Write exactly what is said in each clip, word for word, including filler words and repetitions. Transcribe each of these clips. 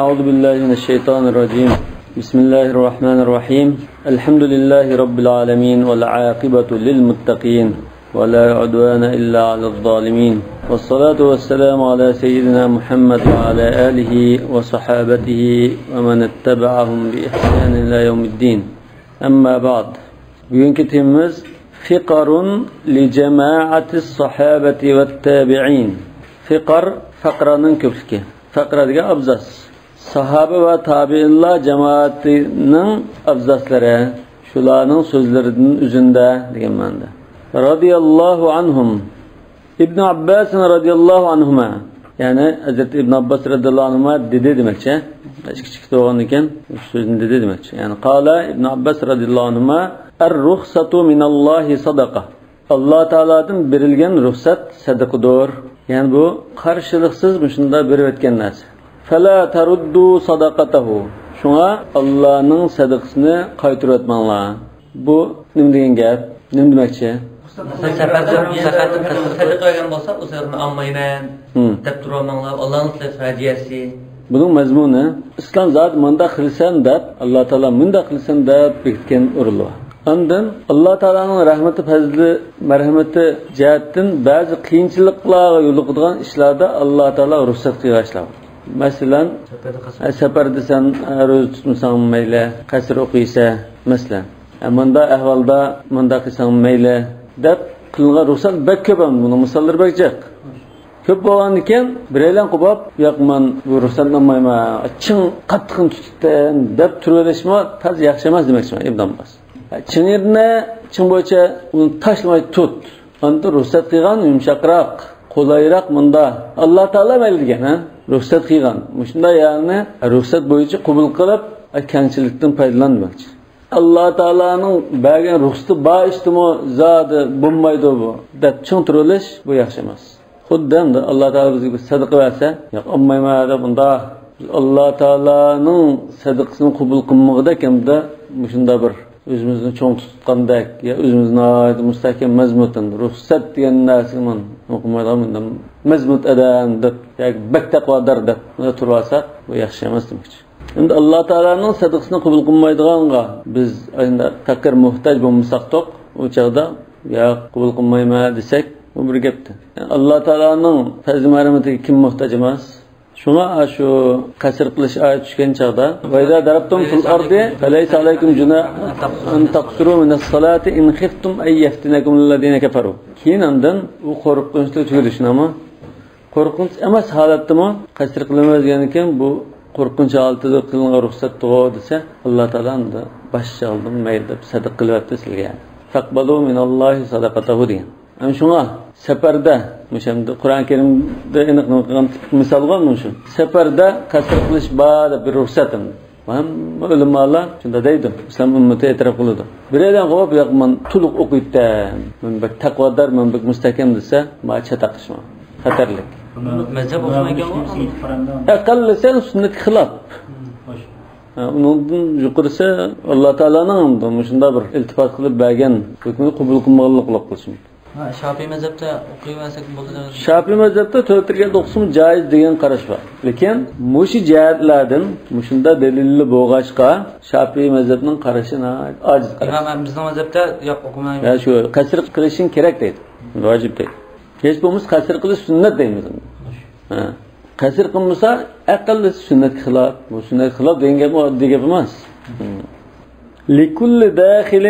أعوذ بالله من الشيطان الرجيم. بسم الله الرحمن الرحيم. الحمد لله رب العالمين والعاقبة للمتقين ولا عدوان إلا على الظالمين. والصلاة والسلام على سيدنا محمد وعلى آله وصحابته ومن اتبعهم بإحسان إلى يوم الدين. أما بعد. بۈگۈنكى تېمىمىز فقر لجماعة الصحابة والتابعين. فقر، فەقرانىڭ كۆپلۈكى. فەقرە دېگەن ئابزاس. ساھابە ۋە تابىئىنلار جامائىتىنىڭ ئابزاسلىرى، شۇلارنىڭ سۆزلىرىدىن ئۈزۈندە دېگەن مەنىدە. رضي الله عنهم. ئىبن ئابباس رضي الله عنهما، يەنى ھەزرىتى ئىبن ئابباس رضي الله عنهما دېدى دېمەكچى. ئىككى چېكىت بولغاندىن كېيىن شۇ سۆزنى دېدى دېمەكچى. يەنى قال ابن عباس رضي الله عنهما: الرخصة من الله صدقة. ئاللا تائالادىن بېرىلگەن رۇخسەت سەدىقىدۇر. يەنى بۇ قارشىلىقسىز مۇشۇنداق بېرىۋەتكەن نەرسە. فلا تردوا صدقته. شۇڭا ئاللانىڭ سەدىقىسىنى قايتۇرۇۋەتمەڭلار. بۇ نېمە دېگەن گەپ؟ نېمە دېمەكچى؟ مەسىلەن، سەپەردە، سەپەردە سەدىقە بەرگەن بولسا، ئۇ سەدىقىنى ئالمايمەن، ھىم، دەپ تۇرۇۋالماڭلار. ئاللانىڭ سەدىقىسى. بۇنىڭ مەزمۇنى، ئىسلام زادى مۇنداق قىلىسەن دەپ، ئاللا تائالا مۇنداق قىلىسەن دەپ بېكىتكەن ئورۇنلار بار. ئاندىن ئاللا تائالانىڭ رەھمىتى، پەزلى، مەرھىمىتى جەھەتتىن بەزى قىيىنچىلىقلارغا يولۇقىدىغان ئىشلاردا ئاللا تائالا رۇخسەت قىلغان ئىشلار بار. مەسىلەن، سەپەردە قىلسا. ئە، سەپەردە سەن، ئە، روزا تۇتمىساڭمۇ مەيلى، قەسىر ئوقۇيسەن، مەسىلەن. ئە، مۇنداق ئەھۋالدا مۇنداق قىلساڭمۇ مەيلى، دەپ قىلىنغان رۇخسەت بەك كۆپ ھەم. بۇنىڭ مىساللىرى بەك جىق. كۆپ بولغاندىكىن، بىرەيلەن قوپۇپ، ياق، مەن بۇ رۇخسەتنى ئالمايمەن، چىڭ قاتتىقىنى تۇتۇپتىمەن، دەپ تۇرۇۋېلىشمۇ تەس ياخشى ئەمەس دېمەكچىمەن، ئىبن ئابباس. چىڭ يېرىنى، چىڭ بويىچە ئۇنى تاشلىماي تۇت. ئاندىن رۇخسەت قىلغان يۇمشاقراق، قولايراق مۇندا. ئاللا تائالا مەيلى دېگەن، ھە؟ رۇخسەت قىلغان. مۇشۇندا يەنى رۇخسەت بويىچە قوبۇل قىلىپ، كەڭچىلىكتىن پايدىلان دېمەكچى. ئاللا تائالانىڭ بەرگەن رۇخسىتى بار ئىشتىمۇ زادى بولمايدۇ بۇ، دەپ چىڭ تۇرۇۋېلىش، بۇ ياخشى ئەمەس. خۇددى ئەمدى ئاللا تائالا بىزگە بىر سەدىقە بەرسە، ياق، ئالمايمەن دەپ ئۇنداق، بىز ئاللا تائالانىڭ سەدىقىسىنى قوبۇل قىلمىغۇدەك ئەمدى مۇشۇنداق بىر ئۆزىمىزنى چوڭ تۇتقاندەك، يا ئۆزىمىزنى ناھايىتى مۇستەھكەم مەزمۇتتىن، رۇخسەت دېگەن نەرسىگە مەن ئوقۇمايدىغان، مەزمۇت ئادەم دەپ ياكى بەك تەقۋادار دەپ تۇرۇۋالساق، بۇ ياخشى ئەمەس دېمەكچى. ئەمدى ئاللا تائالانىڭ سەدىقىسىنى قوبۇل قىلمايدىغانغا بىز ئەمدى پەقىر، موھتاج بولمىساقتۇق، ئۇ چاغدا ياق، قوبۇل قىلمايمەن دېسەك، بۇ بىر گەپتە. ئاللا تائالانىڭ پەزلى مەرھىمىتىگە كىم موھتاج ئەمەس؟ شۇڭا شۇ قەسر قىلىش ئايىتى چۈشكەن چاغدا، وإذا ضربتم في الأرض فليس عليكم جناح أن تقصروا من الصلاة إن خفتم أن يفتنكم الذين كفروا. كېيىن ئاندىن ئۇ قورقۇنچلۇق تۈگىدى، شۇنداقمۇ؟ قورقۇنچ ئەمەس ھالەتتىمۇ قەسر قىلىمىز دېگەندىن كېيىن، بۇ قورقۇنچ ھالىتىدە قىلىنغان رۇخسەتتىغۇ دېسە، ئاللا تائالا ئەمدى باش چالدىم، مەيلى دەپ سەدىقە قىلىۋەتتى سىلەرگە. فاقبلوا من الله صدقته دېگەن. ئەنە شۇڭا سەپەردە، مۇشۇ ئەمدى قۇرئان كەرىمدە ئېنىق نېمە قىلغان تىپىك مىسالغۇ مۇشۇ. سەپەردە قەسر قىلىش بار دەپ بىر رۇخسەت ئەمدى. ھەممە ئۆلىمالار شۇنداق دەيدۇ، ئىسلام ئۈممىتى ئېتىراپ قىلىدۇ. بىرەيلەن قوپۇپ، ياق، مەن تولۇق ئوقۇيتتىم، مەن بەك تەقۋادار، مەن بەك مۇستەھكەم دېسە، مانا چاتاق ئىش، خەتەرلىك. مەزھەپ ئوخشىمايدىغان. ئەقەللىسى سۈننەتكە خىلاپ. ھە، ئۇنىڭدىن يۇقىرىسى ئاللا تائالانىڭ مۇشۇنداق بىر ئىلتىپات قىلىپ بەرگەن ھۆكمىنى قوبۇل قىلمىغانلىق بولۇپ قېلىشى مۇمكىن. ھە، شافىئىي مەزھەپتە ئوقۇۋەرسەك بولىدۇ. شافىئىي مەزھەپتە تۆت رەكەت ئوقۇسىمۇ جائىز دېگەن قاراش بار. لېكىن مۇشۇ جەھەتلەردىن مۇشۇنداق دەلىلى بولغاچقا، شافىئىي مەزھەپنىڭ قارىشى ناھايىتى ئاجىز قاراش. ئىمام، بىزنىڭ مەزھەپتە ياق، ئوقۇمايمىز. يا شۇ قەسر قىلىشىڭ كېرەك دەيدۇ. ۋاجىپ دەيدۇ. ھېچ بولمىسا قەسر قىلىش سۈننەت دەيمىز. ھە. قەسر قىلمىسا، ئەقەللىسى سۈننەتكە خىلاپ. بۇ سۈننەتكە خىلاپ دېگەن گەپ ئاددىي گەپ ئەمەس. لكل داخل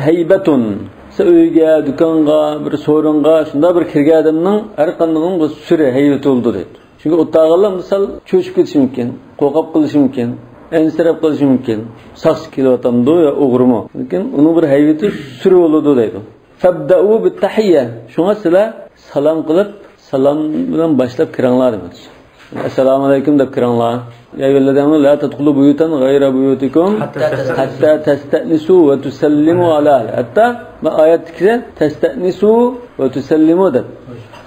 هيبة. مەسىلەن، ئۆيگە، دۇكانغا، بىر سورۇنغا شۇنداق بىر كىرگەن ئادەمنىڭ ھەر قاندىقىنىڭ بىر سۈرى، ھەيۋىتى بولىدۇ دەيدۇ. چۈنكى ئۇتاغانلار مىسال چۆچۈپ كېتىشى مۇمكىن، قورقۇپ قېلىشى مۇمكىن، ئەنسىرەپ قېلىشى مۇمكىن. ساقچى كېلىۋاتامدۇ يا ئوغرىمۇ؟ لېكىن ئۇنىڭ بىر ھەيۋىتى، سۈرى بولىدۇ دەيدۇ. فابدأوا بالتحية. شۇڭا سىلەر سالام قىلىپ، سالام بىلەن باشلاپ كىرىڭلار دېمەكچى. ئەسسالامۇ ئەلەيكۇم دەپ كىرىڭلار. يا أيها الذين آمنوا لا تدخلوا بيوتا غير بيوتكم حتى تستأنسوا وتسلموا على أهلها. ھەتتا بۇ ئايەتتىكى تەستەنىسۇ ۋە تۇسەللىمۇ دەپ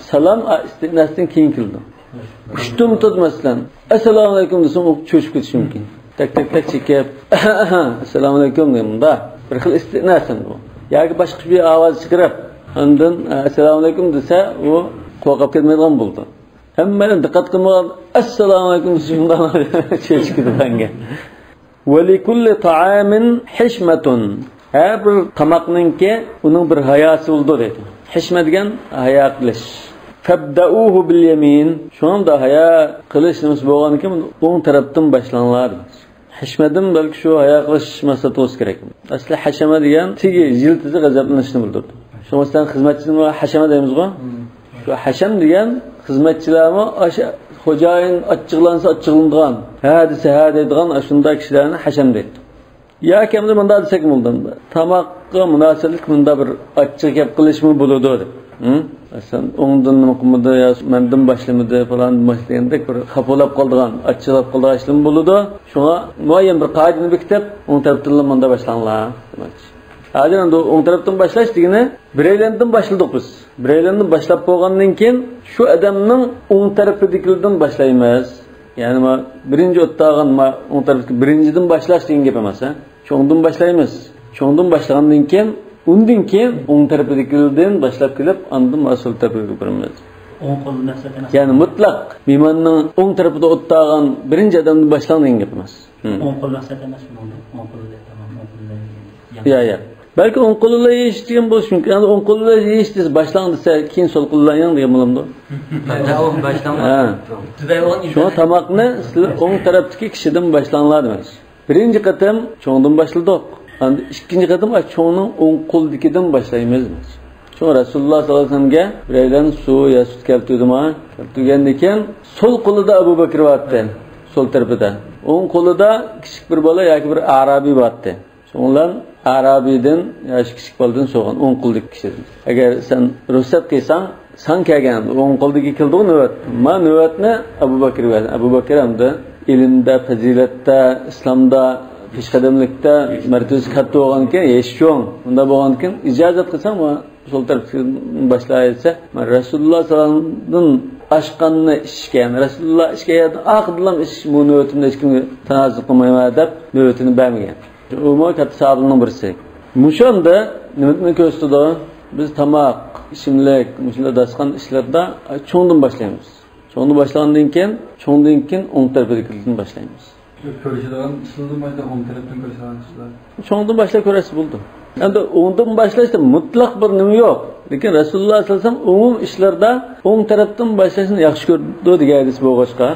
سالام ئىستىئناستىن كېيىن كېلىدۇ. ئۇشتۇمتۇت مەسىلەن، ئەسسالامۇ ئەلەيكۇم دېسەڭ، ئۇ چۆچۈپ كېتىشى مۇمكىن. تەك، تەك، تەك چېكىپ، ئەسسالامۇ ئەلەيكۇم دېگەن بۇندا بىر خىل ئىستىئناس ئەمدى بۇ. ياكى باشقا بىر ئاۋاز چىقىرىپ، ئاندىن، ئەسسالامۇ ئەلەيكۇم دېسە، ئۇ قورقۇپ كەتمەيدىغان بولىدۇ. ھەممەيلەن دىققەت قىلمىغان، ئەسسالامۇئەلەيكۇم، شۇنداق چۆچۈپ كېتىدىغان گەپ. ولكل طعام حشمة. ھەر بىر تاماقنىڭكى ئۇنىڭ بىر ھاياسى بولىدۇ دەيدۇ. ھىشمە دېگەن ھايا قىلىش. فابدؤوه باليمين. شۇنىڭدا ھايا قىلىش نېمىسى بولغانكىن، ئوڭ تەرەپتىن باشلاڭلار دەيدۇ. ھىشمەدىن بەلكى شۇ ھايا قىلىش مەقسەت بولسا كېرەك. ئەسلى ھەشەمە دېگەن تېگى يىلتىزى غەزەپلىنىشنى بىلدۈرىدۇ. شۇڭا سەن خىزمەتچىنى ھەشەمە دەيمىزغۇ؟ شۇ ھەشەم دېگەن خىزمەتچىلەرمۇ ئاشۇ خوجايىن ئاچچىقلانسا ئاچچىقلىنىدىغان، ھە دېسە ھە دەيدىغان، ئاشۇنداق كىشىلەرنى ھەشەم دەيدۇ. ياكى ئەمدى مۇنداق دېسەك بولىدۇ. تاماققا مۇناسىۋەتلىك مۇنداق بىر ئاچچىق گەپ قىلىشمۇ بولىدۇ دەپ. ھە؟ مەسىلەن، ئوڭدىن نېمە قىلمىدى يا مەندىن باشلىمىدى، پالان باشلىدى دېگەندەك بىر خاپىلاپ قالىدىغان، ئاچچىقلاپ قالىدىغان ئىشلارمۇ بولىدۇ. شۇڭا مۇئەييەن بىر قائىدىنى بېكىتىپ، ئوڭ تەرەپتىنلا مۇنداق باشلاڭلار دېمەكچى. ھازىر ئەمدى ئوڭ تەرەپتىن باشلاش دېگىنى بىرەيلەندىن باشلىدۇق بىز. بىرەيلەندىن باشلاپ بولغاندىن كېيىن شۇ ئادەمنىڭ ئوڭ تەرىپىدىكىلىرىدىن باشلايمىز. يەنى ما بىرىنچى ئوتتاغان ما ئوڭ تەرەپتىكى بىرىنچىدىن باشلاش دېگەن گەپ ئەمەس، ھە؟ چوڭدىن باشلايمىز. چوڭدىن باشلىغاندىن كېيىن، ئۇندىن كېيىن ئوڭ تەرىپىدىكىلىرىدىن باشلاپ كېلىپ، ئاندىن ما سول تەرىپىگە بېرىمىز. ئوڭ قول مەقسەت ئەمەس. يەنى مۇتلەق مېھماننىڭ ئوڭ تەرىپىدە ئولتۇرغان بىرىنچى ئادەمدىن باشلاڭ دېگەن گەپ ئەمەس. ھىم. ئوڭ قول مەقسەت ئەمەس بۇنىڭدا. ئوڭ قولى دەپ تامام، ئوڭ قولى دەپ. يا، يا. بەلكى ئوڭ قولى بىلەن يېيىش دېگەن بولۇشى مۇمكىن. ئەمدى ئوڭ قولى بىلەن يېيىش دېسە، باشلاڭ دېسە، كېيىن سول قول بىلەن يەڭ دېگەن بولامدۇ؟ ھە. شۇڭا تاماقنى سىلەر ئوڭ تەرەپتىكى كىشىدىن باشلاڭلار دېمەكچى. بىرىنچى قېتىم چوڭدىن باشلىدۇق. ئەمدى ئىككىنچى قېتىم ئاشۇ چوڭنىڭ ئوڭ قولىدىكىدىن باشلايمىز دېمەكچى. شۇڭا رەسۇلۇللاھ ساللاللاھۇ ئەلەيھى ۋەسەللەمگە بىرەيلەن سۇ يا سۈت كەلتۈردىما؟ كەلتۈرگەندىن كېيىن سول قولىدا ئەبۇ بەكرى بارتتى. سول تەرىپىدە. ئوڭ قولىدا كىچىك بىر بالا ياكى بىر ئارابىي بارتتى. شۇنىڭ بىلەن ئارابىيدىن ياكى كىچىك بالىدىن سورىغان، ئوڭ قولدىكى كىشىدىن. ئەگەر سەن رۇخسەت قىلساڭ، ساڭا كەلگەن ئوڭ قولدىكى كېلىدىغۇ نۆۋەت. ما نۆۋەتنى ئەبۇ بەكرىگە بەردى. ئەبۇ بەكرى ئەمدى ئىلىمدە، پەزىلەتتە، ئىسلامدا، پېشقەدەملىكتە مەرتىۋىسى كاتتا بولغانكەن، يېشى چوڭ. ئۇنداق بولغاندىكىن، ئىجازەت قىلساڭ، ما سول تەرەپتىن باشلايسە، مەن رەسۇلۇللاھ ساللاللاھۇ ئەلەيھى ۋەسەللەم ئاشقاننى ئىچكەن، رەسۇلۇللاھ ئىچكەن يەردىن ئاخىرىدىنلا ئىچىش، بۇ نۆۋىتىمدە ھېچكىمگە تانازۇل قىلمايمەن دەپ نۆۋىتىنى بەرمىگەن. ئۇمۇ كاتتا ساھابىلارنىڭ بىرسى. مۇشۇ ئەمدى نېمىنى كۆرسىتىدۇ؟ بىز تاماق، ئىچىملىك، مۇشۇنداق داستىخان ئىشلىرىدا چوڭدىن باشلايمىز. چوڭدىن باشلىغاندىن كېيىن، چوڭدىن كېيىن ئوڭ تەرىپىدىكىدىن باشلايمىز. كۆرۈشىدىغان ئىشلىرىمۇ ئوڭ تەرەپتىن كۆرۈشىدىغان ئىشلار. چوڭدىن باشلاپ كۆرەرسىز بولىدۇ. ئەمدى ئوڭدىن باشلاشتا مۇتلەق بىر نېمە يوق. لېكىن رەسۇلۇللاھ ساللاللاھۇ ئەلەيھى ۋەسەللەم ئومۇم ئىشلاردا ئوڭ تەرەپتىن باشلاشنى ياخشى كۆرىدۇ دېگەن ھەدىس بولغاچقا،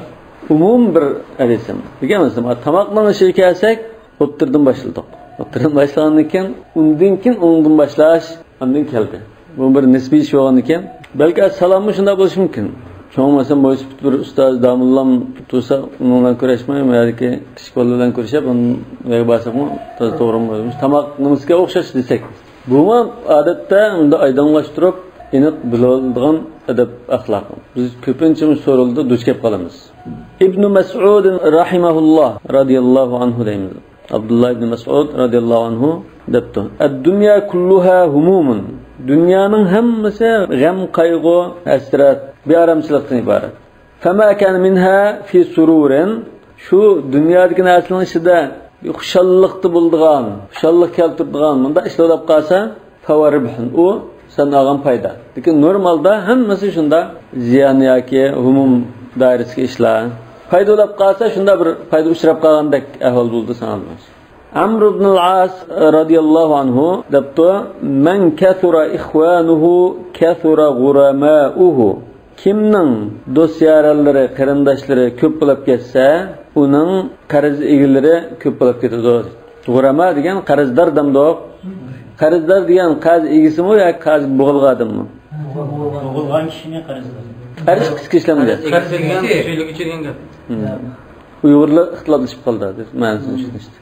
ئومۇم بىر ھەدىس. لېكىن مەسىلەن، تاماقنىڭ ئىشىگە كەلسەك، ئوتتۇرىدىن باشلىدۇق. ئوتتۇرىدىن باشلىغاندىن كېيىن، ئۇندىن كېيىن ئوڭدىن باشلاش ئاندىن كەلدى. بۇ بىر نىسبىي ئىش بولغاندىكىن، بەلكى سالاممۇ شۇنداق بولۇشى مۇمكىن. چوڭ بولسا، بولسا بىر ئۇستاز، داموللام تۇرسا، ئۇنىڭ بىلەن كۆرۈشمەي، ياكى كىچىك بالىلار بىلەن كۆرۈشۈپ، ئۇنىڭ يەرگە بارساقمۇ تازا توغرىمۇ؟ تاماق نېمىسىگە ئوخشاش دېسەك. بۇمۇ ئادەتتە ئۇنداق ئايدىڭلاشتۇرۇپ، ئېنىق بىلىۋالىدىغان ئەدەپ ئەخلاق. بىز كۆپىنچە مۇشۇ سورۇنلاردا دۇچ كېلىپ قالىمىز. ئىبنۇ مەسئۇد رەھىمەھۇللاھ، رەزىيەللاھۇ ئەنھۇ دەيمىز. ئابدۇللا ئىبنى مەسئۇد رەزىيەللاھۇ ئەنھۇ دەپتۇ، الدنيا كلها هموم. دۇنيانىڭ ھەممىسى غەم، قايغۇ، ھەسرەت، بىئارامچىلىقتىن ئىبارەت. فما كان منها في سرور. شۇ دۇنيادىكى نەرسىنىڭ ئىچىدە خۇشاللىقتا بولىدىغان، خۇشاللىق كەلتۈرىدىغان مۇنداق ئىشلار بولۇپ قالسا، فهو ربح، ئۇ سەن ئالغان پايدا. لېكىن نورمالدا ھەممىسى شۇنداق زىيان ياكى ھۇمۇم دائىرىسىدىكى ئىشلار. پايدا بولۇپ قالسا، شۇنداق بىر پايدا ئۇچراپ قالغاندەك ئەھۋال بولىدۇ ساڭا. ئەمر ئىبنۇل ئاس رەزىيەللاھۇ ئەنھۇ دەپتۇ، من كثر إخوانه كثر غرماؤه. كىمنىڭ دوست-يارەنلىرى، قېرىنداشلىرى كۆپ بولۇپ كەتسە، ئۇنىڭ قەرز ئىگىلىرى كۆپ بولۇپ كېتىدۇ. غۇرەما دېگەن قەرزدار دەمدۇق. قەرزدار دېگەن قەرز ئىگىسىمۇ ياكى قەرز بوغۇلغان ئادەممۇ؟ بوغۇلغان كىشىنى قەرزدار. قەرز قىسقا ئىشلەمدى. قەرز دېگەن سۈيلىگۈچى دېگەن گەپ. ھىم. ئۇيغۇرلار ئىختىلاپلىشىپ قالدى، دەپ مەنىسىنى چۈشىنىشتى.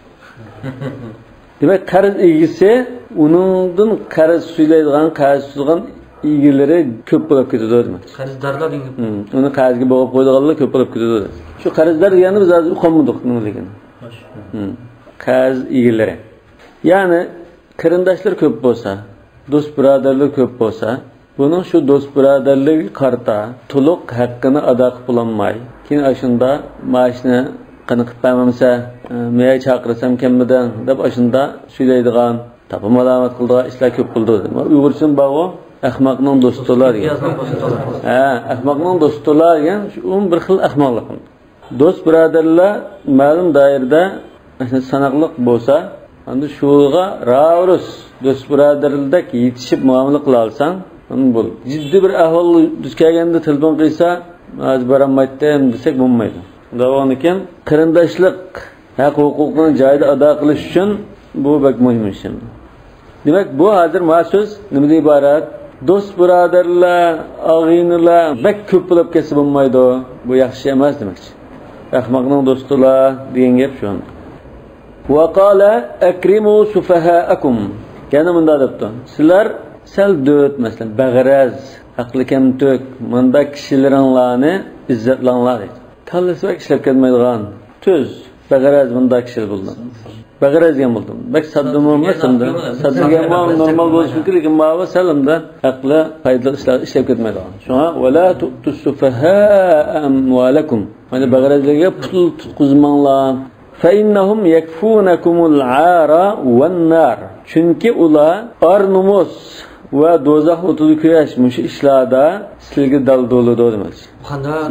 دېمەك، قەرز ئىگىسى، ئۇنىڭدىن قەرز سۈيلەيدىغان، قەرز تۇتىدىغان ئىگىلىرى كۆپ بولۇپ كېتىدۇ دېمەك. قەرزدارلار دېگەن گەپ. ھىم. ئۇنى قەرزگە بوغۇپ قويىدىغانلار كۆپ بولۇپ كېتىدۇ. شۇ قەرزدار دېگەننى بىز ھازىر ئۇقالمىدۇق نېمىلىكىنى. ھىم. قەرز ئىگىلىرى. يەنى قېرىنداشلار كۆپ بولسا، دوست-بۇرادەرلەر كۆپ بولسا، بۇنىڭ شۇ دوست-بۇرادەرلىرىگە قارىتا تولۇق ھەققىنى ئادا قىلىپ بولالماي، كېيىن ئاشۇندا مائاشنى قېنى قىلىپ بەرمەمسە، مېيەگە چاقىرسام كەلمىدىڭ دەپ ئاشۇندا سۈيلەيدىغان، تاپا-مالامەت قىلىدىغان ئىشلار كۆپ بولىدۇ. ئۇيغۇرچىمۇ بارغۇ، ئەخمەقنىڭ دوستىلا دېگەن. ھە، ئەخمەقنىڭ دوستىلا دېگەن شۇ بىر خىل ئەخمەقلىق. دوست بۇرادەرلەر مەلۇم دائىرىدە ساناقلىق بولسا، ئەمدى شۇغا راۋۇرۇس دوست بۇرادەرلىدەك يېتىشىپ مۇئامىلە قىلالىساڭ، ئەمدى بولدى. جىددىي بىر ئەھۋال دۇچ كەلگەندە تېلېفون قىلسا، ھازىر بارالمايتتىم دېسەك بولمايدۇ. شۇنداق بولغاندىكىن، قېرىنداشلىق ھەق ھوقۇقىنى جايىدا ئادا قىلىش ئۈچۈن بۇ بەك مۇھىم ئىش. دېمەك، بۇ ھازىر ما سۆز نېمىدىن ئىبارەت؟ دوست بۇرادەرلەر، ئاغىنىلەر بەك كۆپ بولۇپ كەتسە بولمايدۇ. بۇ ياخشى ئەمەس دېمەكچى. ئەخمەقنىڭ دوستىلا دېگەن گەپ شۇ. وقال أكرموا سفهاءكم. يەنە مۇنداق دەپتۇ. سىلەر سەل دۆت، مەسىلەن، بەغەرەز، ئەقلى كەمتۈك، مۇنداق كىشىلىرىڭلارنى ئىززەتلەڭلار دەيدۇ. كاللىسى بەك ئىشلەپ كەتمەيدىغان، تۈز، بەغەرەز مۇنداق كىشىلەر بولىدۇ. بەغەرەز دېگەن بولدى. بەك ساددىمۇ ئەمەس ئەمدى. ساددا دېگەن بۇ نورمال بولۇشى مۇمكىن، لېكىن ماۋۇ سەل ئەمدى ئەقلى پايدىلىق ئىشلار ئىشلەپ كەتمەيدىغان. شۇڭا، ولا تؤتوا السفهاء أموالكم. مانا بەغەرەزلەرگە پۇل تۇتقۇزماڭلار. فإنهم يكفونكم العار والنار. چۈنكى ئۇلار ئار-نومۇس ۋە دوزاخ ئوتىدا كۆيۈش مۇشۇ ئىشلاردا سىلەرگە دال بولىدۇ دېمەكچى. قانداق؟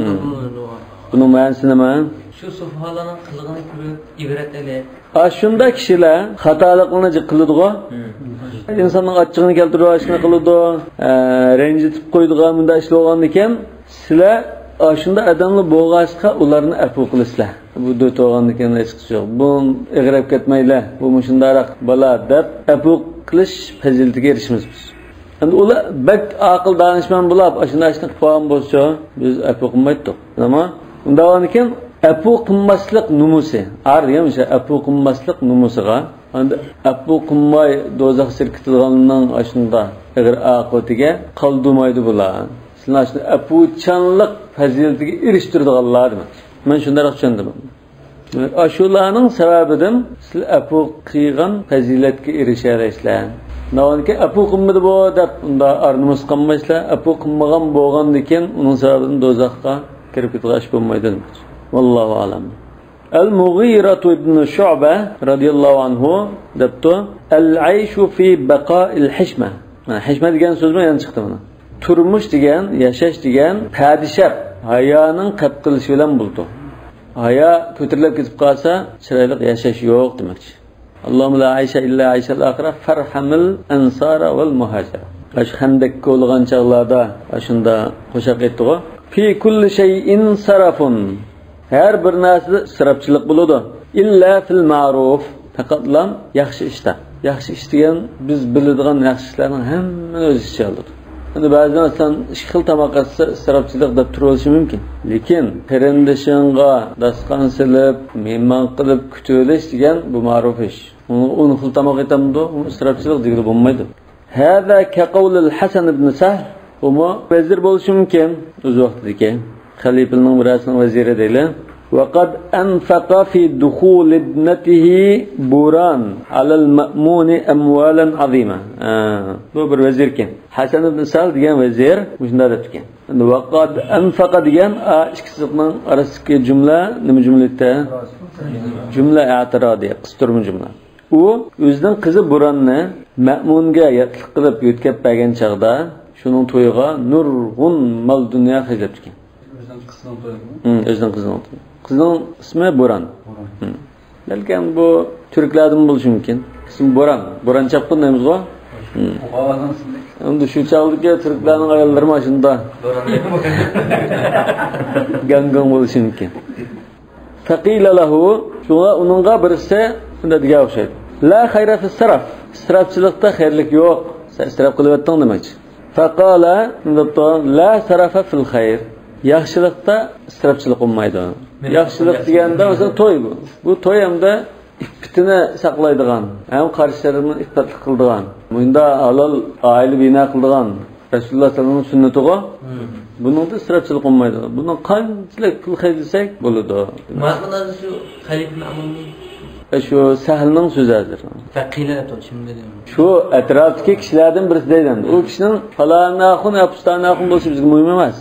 بۇنىڭ مەنىسى نېمە؟ شۇ سۇفاھالارنىڭ قىلىقىنى كۆرۈپ ئىبرەت ئېلىپ. ئاشۇنداق كىشىلەر خاتالىقلارنى جىق قىلىدىغۇ. ئىنساننىڭ ئاچچىقىنى كەلتۈرۈپ ئاشۇنى قىلىدۇ. ئە، رەنجىتىپ قويىدىغان مۇنداق ئىشلار بولغاندىكىن، سىلەر ئاشۇنداق ئادەملەر بولغاچقا ئۇلارنى ئەپۇ قىلىسىلەر. بۇ دۆت بولغاندىكىن ھېچقىسى يوق. بۇ ئېغىر ئەپ كەتمەيلى، بۇ مۇشۇنداقراق بالا دەپ ئەپۇ قىلىش پەزىلىتىگە ئېرىشىمىز بىز. ئەمدى ئۇلار بەك ئاقىل دانىشمەن بولاپ، ئاشۇنداق ئىشنى قىلىپ قويغان بولسا، بىز ئەپۇ قىلمايتتۇق. ئەمما ئۇنداق بولغاندىكىن ئەپۇ قىلماسلىق نومۇسى، ئار دېگەن مۇشۇ ئەپۇ قىلماسلىق نومۇسىغا، ئەمدى ئەپۇ قىلماي دوزاخ سىركىتىدىغاننىڭ ئاشۇنداق ئېغىر ئاقىۋىتىگە قالدۇرمايدۇ بۇلار. سىلەرنى ئاشۇنداق ئەپۇچانلىق پەزىلىتىگە ئېرىشتۈرىدىغانلار دېمەك. مەن شۇنداق چۈشەندىم. دېمەك، ئاشۇلارنىڭ سەۋەبىدىن سىلەر ئەپۇ قىلغان پەزىلەتكە ئېرىشەلەيسىلەر. ناۋانكى ئەپۇ قىلمىدى بۇ دەپ ئۇنداق ئار-نومۇس قىلمايسىلەر. ئەپۇ قىلمىغان بولغاندىكىن ئۇنىڭ سەۋەبىدىن دوزاخقا كىرىپ كېتىدىغان ئىش بولمايدۇ دېمەكچى. ۋاللاھۇ ئەلەم. ئەل مۇغىرەتۇ ئىبنى شۇئبە رەزىياللاھۇ ئەنھۇ دەپتۇ، ئەل ئەيشۇ فى بەقائىل ھىشمە. مانا ھىشمە دېگەن سۆزمۇ يەنە چىقتى مانا. تۇرمۇش دېگەن، ياشاش دېگەن پەدىشەپ، ھايانىڭ قەپ قىلىشى بىلەن بولىدۇ. ھايا كۆتۈرۈلۈپ كېتىپ قالسا، چىرايلىق ياشاش يوق دېمەكچى. اللهم لا عيش إلا عيش الآخرة فارحم الأنصار والمهاجرة. ئاشۇ خەندەك كولىغان چاغلاردا ئاشۇندا قوشاق ئېيتتىغۇ. في كل شيء سرف. ھەر بىر نەرسىدە ئىسراپچىلىق بولىدۇ. إلا في المعروف. پەقەتلا ياخشى ئىشتا. ياخشى ئىش دېگەن بىز بىلىدىغان ياخشى ئىشلارنىڭ ھەممىنى ئۆز ئىچىگە ئالىدۇ. ئەمدى بەزىدە مەسىلەن، ئىككى خىل تاماق ئەتسە ئىسراپچىلىق دەپ تۇرۇۋېلىشى مۇمكىن. لېكىن قېرىندىشىڭغا داستىخان سېلىپ، مېھمان قىلىپ كۈتۈۋېلىش دېگەن بۇ مەرۇپ ئىش. ئۇنى ئون خىل تاماق ئېتەمدۇ؟ ئۇنى ئىسراپچىلىق دېگىلى بولمايدۇ. هذا كقول الحسن بن سهل، ئۇمۇ ۋەزىر بولۇشى مۇمكىن، ئۆز ۋاقتىدىكى خەلىپىنىڭ بىرەرسىنىڭ ۋەزىرى دەيلى. وقد أنفق في دخول ابنته بوران على المأمون أموالا عظيمة. ھە، بۇ بىر ۋەزىركەن. ھەسەن ئىبن سەل دېگەن ۋەزىر مۇشۇنداق دەپتىكەن. ئەمدى ۋەقەد ئەنفەقە دېگەن، ئا، ئىككى سىزىقنىڭ ئارىسىدىكى جۈملە نېمە جۈملە ئىدى؟ جۈملە ئەتىرادى، قىستۇرما جۈملە. ئۇ ئۆزىنىڭ قىزى بۇراننى مەمۇنگە ياتلىق قىلىپ يۆتكەپ بەرگەن چاغدا، شۇنىڭ تويىغا نۇرغۇن مال-دۇنيا خەجلەپتىكەن. ئۆزىنىڭ قىزىنىڭ تويىغىمۇ؟ ھىم، ئۆزىنىڭ قىزىنىڭ تويى. قىزنىڭ ئىسمى بۇران. بۇران. ھىم. بەلكىم بۇ تۈركلەردىن بولۇشى مۇمكىن. ئىسمى بۇران. بۇران چاپقۇن دەيمىزغۇ؟ ھىم. ئۇ ئاۋازنىڭ ئىسمى. ئەمدى شۇ چاغدىكى تۈركلەرنىڭ ئاياللىرىمۇ ئاشۇنداق. بۇران. گاڭگاڭ بولۇشى مۇمكىن. فقيل له، شۇڭا ئۇنىڭغا بىرسى مۇنداق دېگەن ئوخشايدۇ. لا خير في السرف، ئىسراپچىلىقتا خەيرلىك يوق، سەن ئىسراپ قىلىۋەتتىڭ دېمەكچى. فقال، دەپتۇ، لا سرف في الخير، ياخشىلىقتا ئىسراپچىلىق بولمايدۇ. ياخشىلىق دېگەندە، مەسىلەن، توي بۇ. بۇ توي ھەمدە ئىپپىتىنى ساقلايدىغان، ھەم قارشى تەرەپنى ئىپپەتلىك قىلىدىغان، مۇنداق ھالال ئائىلە بىنا قىلىدىغان، رەسۇلۇللا سەللەللاھۇ ئەلەيھى ۋەسەللەمنىڭ سۈننىتىغۇ. بۇنىڭدا ئىسراپچىلىق بولمايدۇ. بۇنىڭ قانچىلىك پۇل خەجلىسەك بولىدۇ. مانا شۇ خەلىپە مەمۇننىڭ، ئە، شۇ سەھلنىڭ سۆزى ھازىر. فەقىلە دەپ شۇنداق دېدىم. شۇ ئەتراپتىكى كىشىلەردىن بىرسى دەيدۇ. ئۇ كىشىنىڭ پالان ئاخۇن يا پۇستان ئاخۇن بولۇشى بىزگە مۇھىم ئەمەس.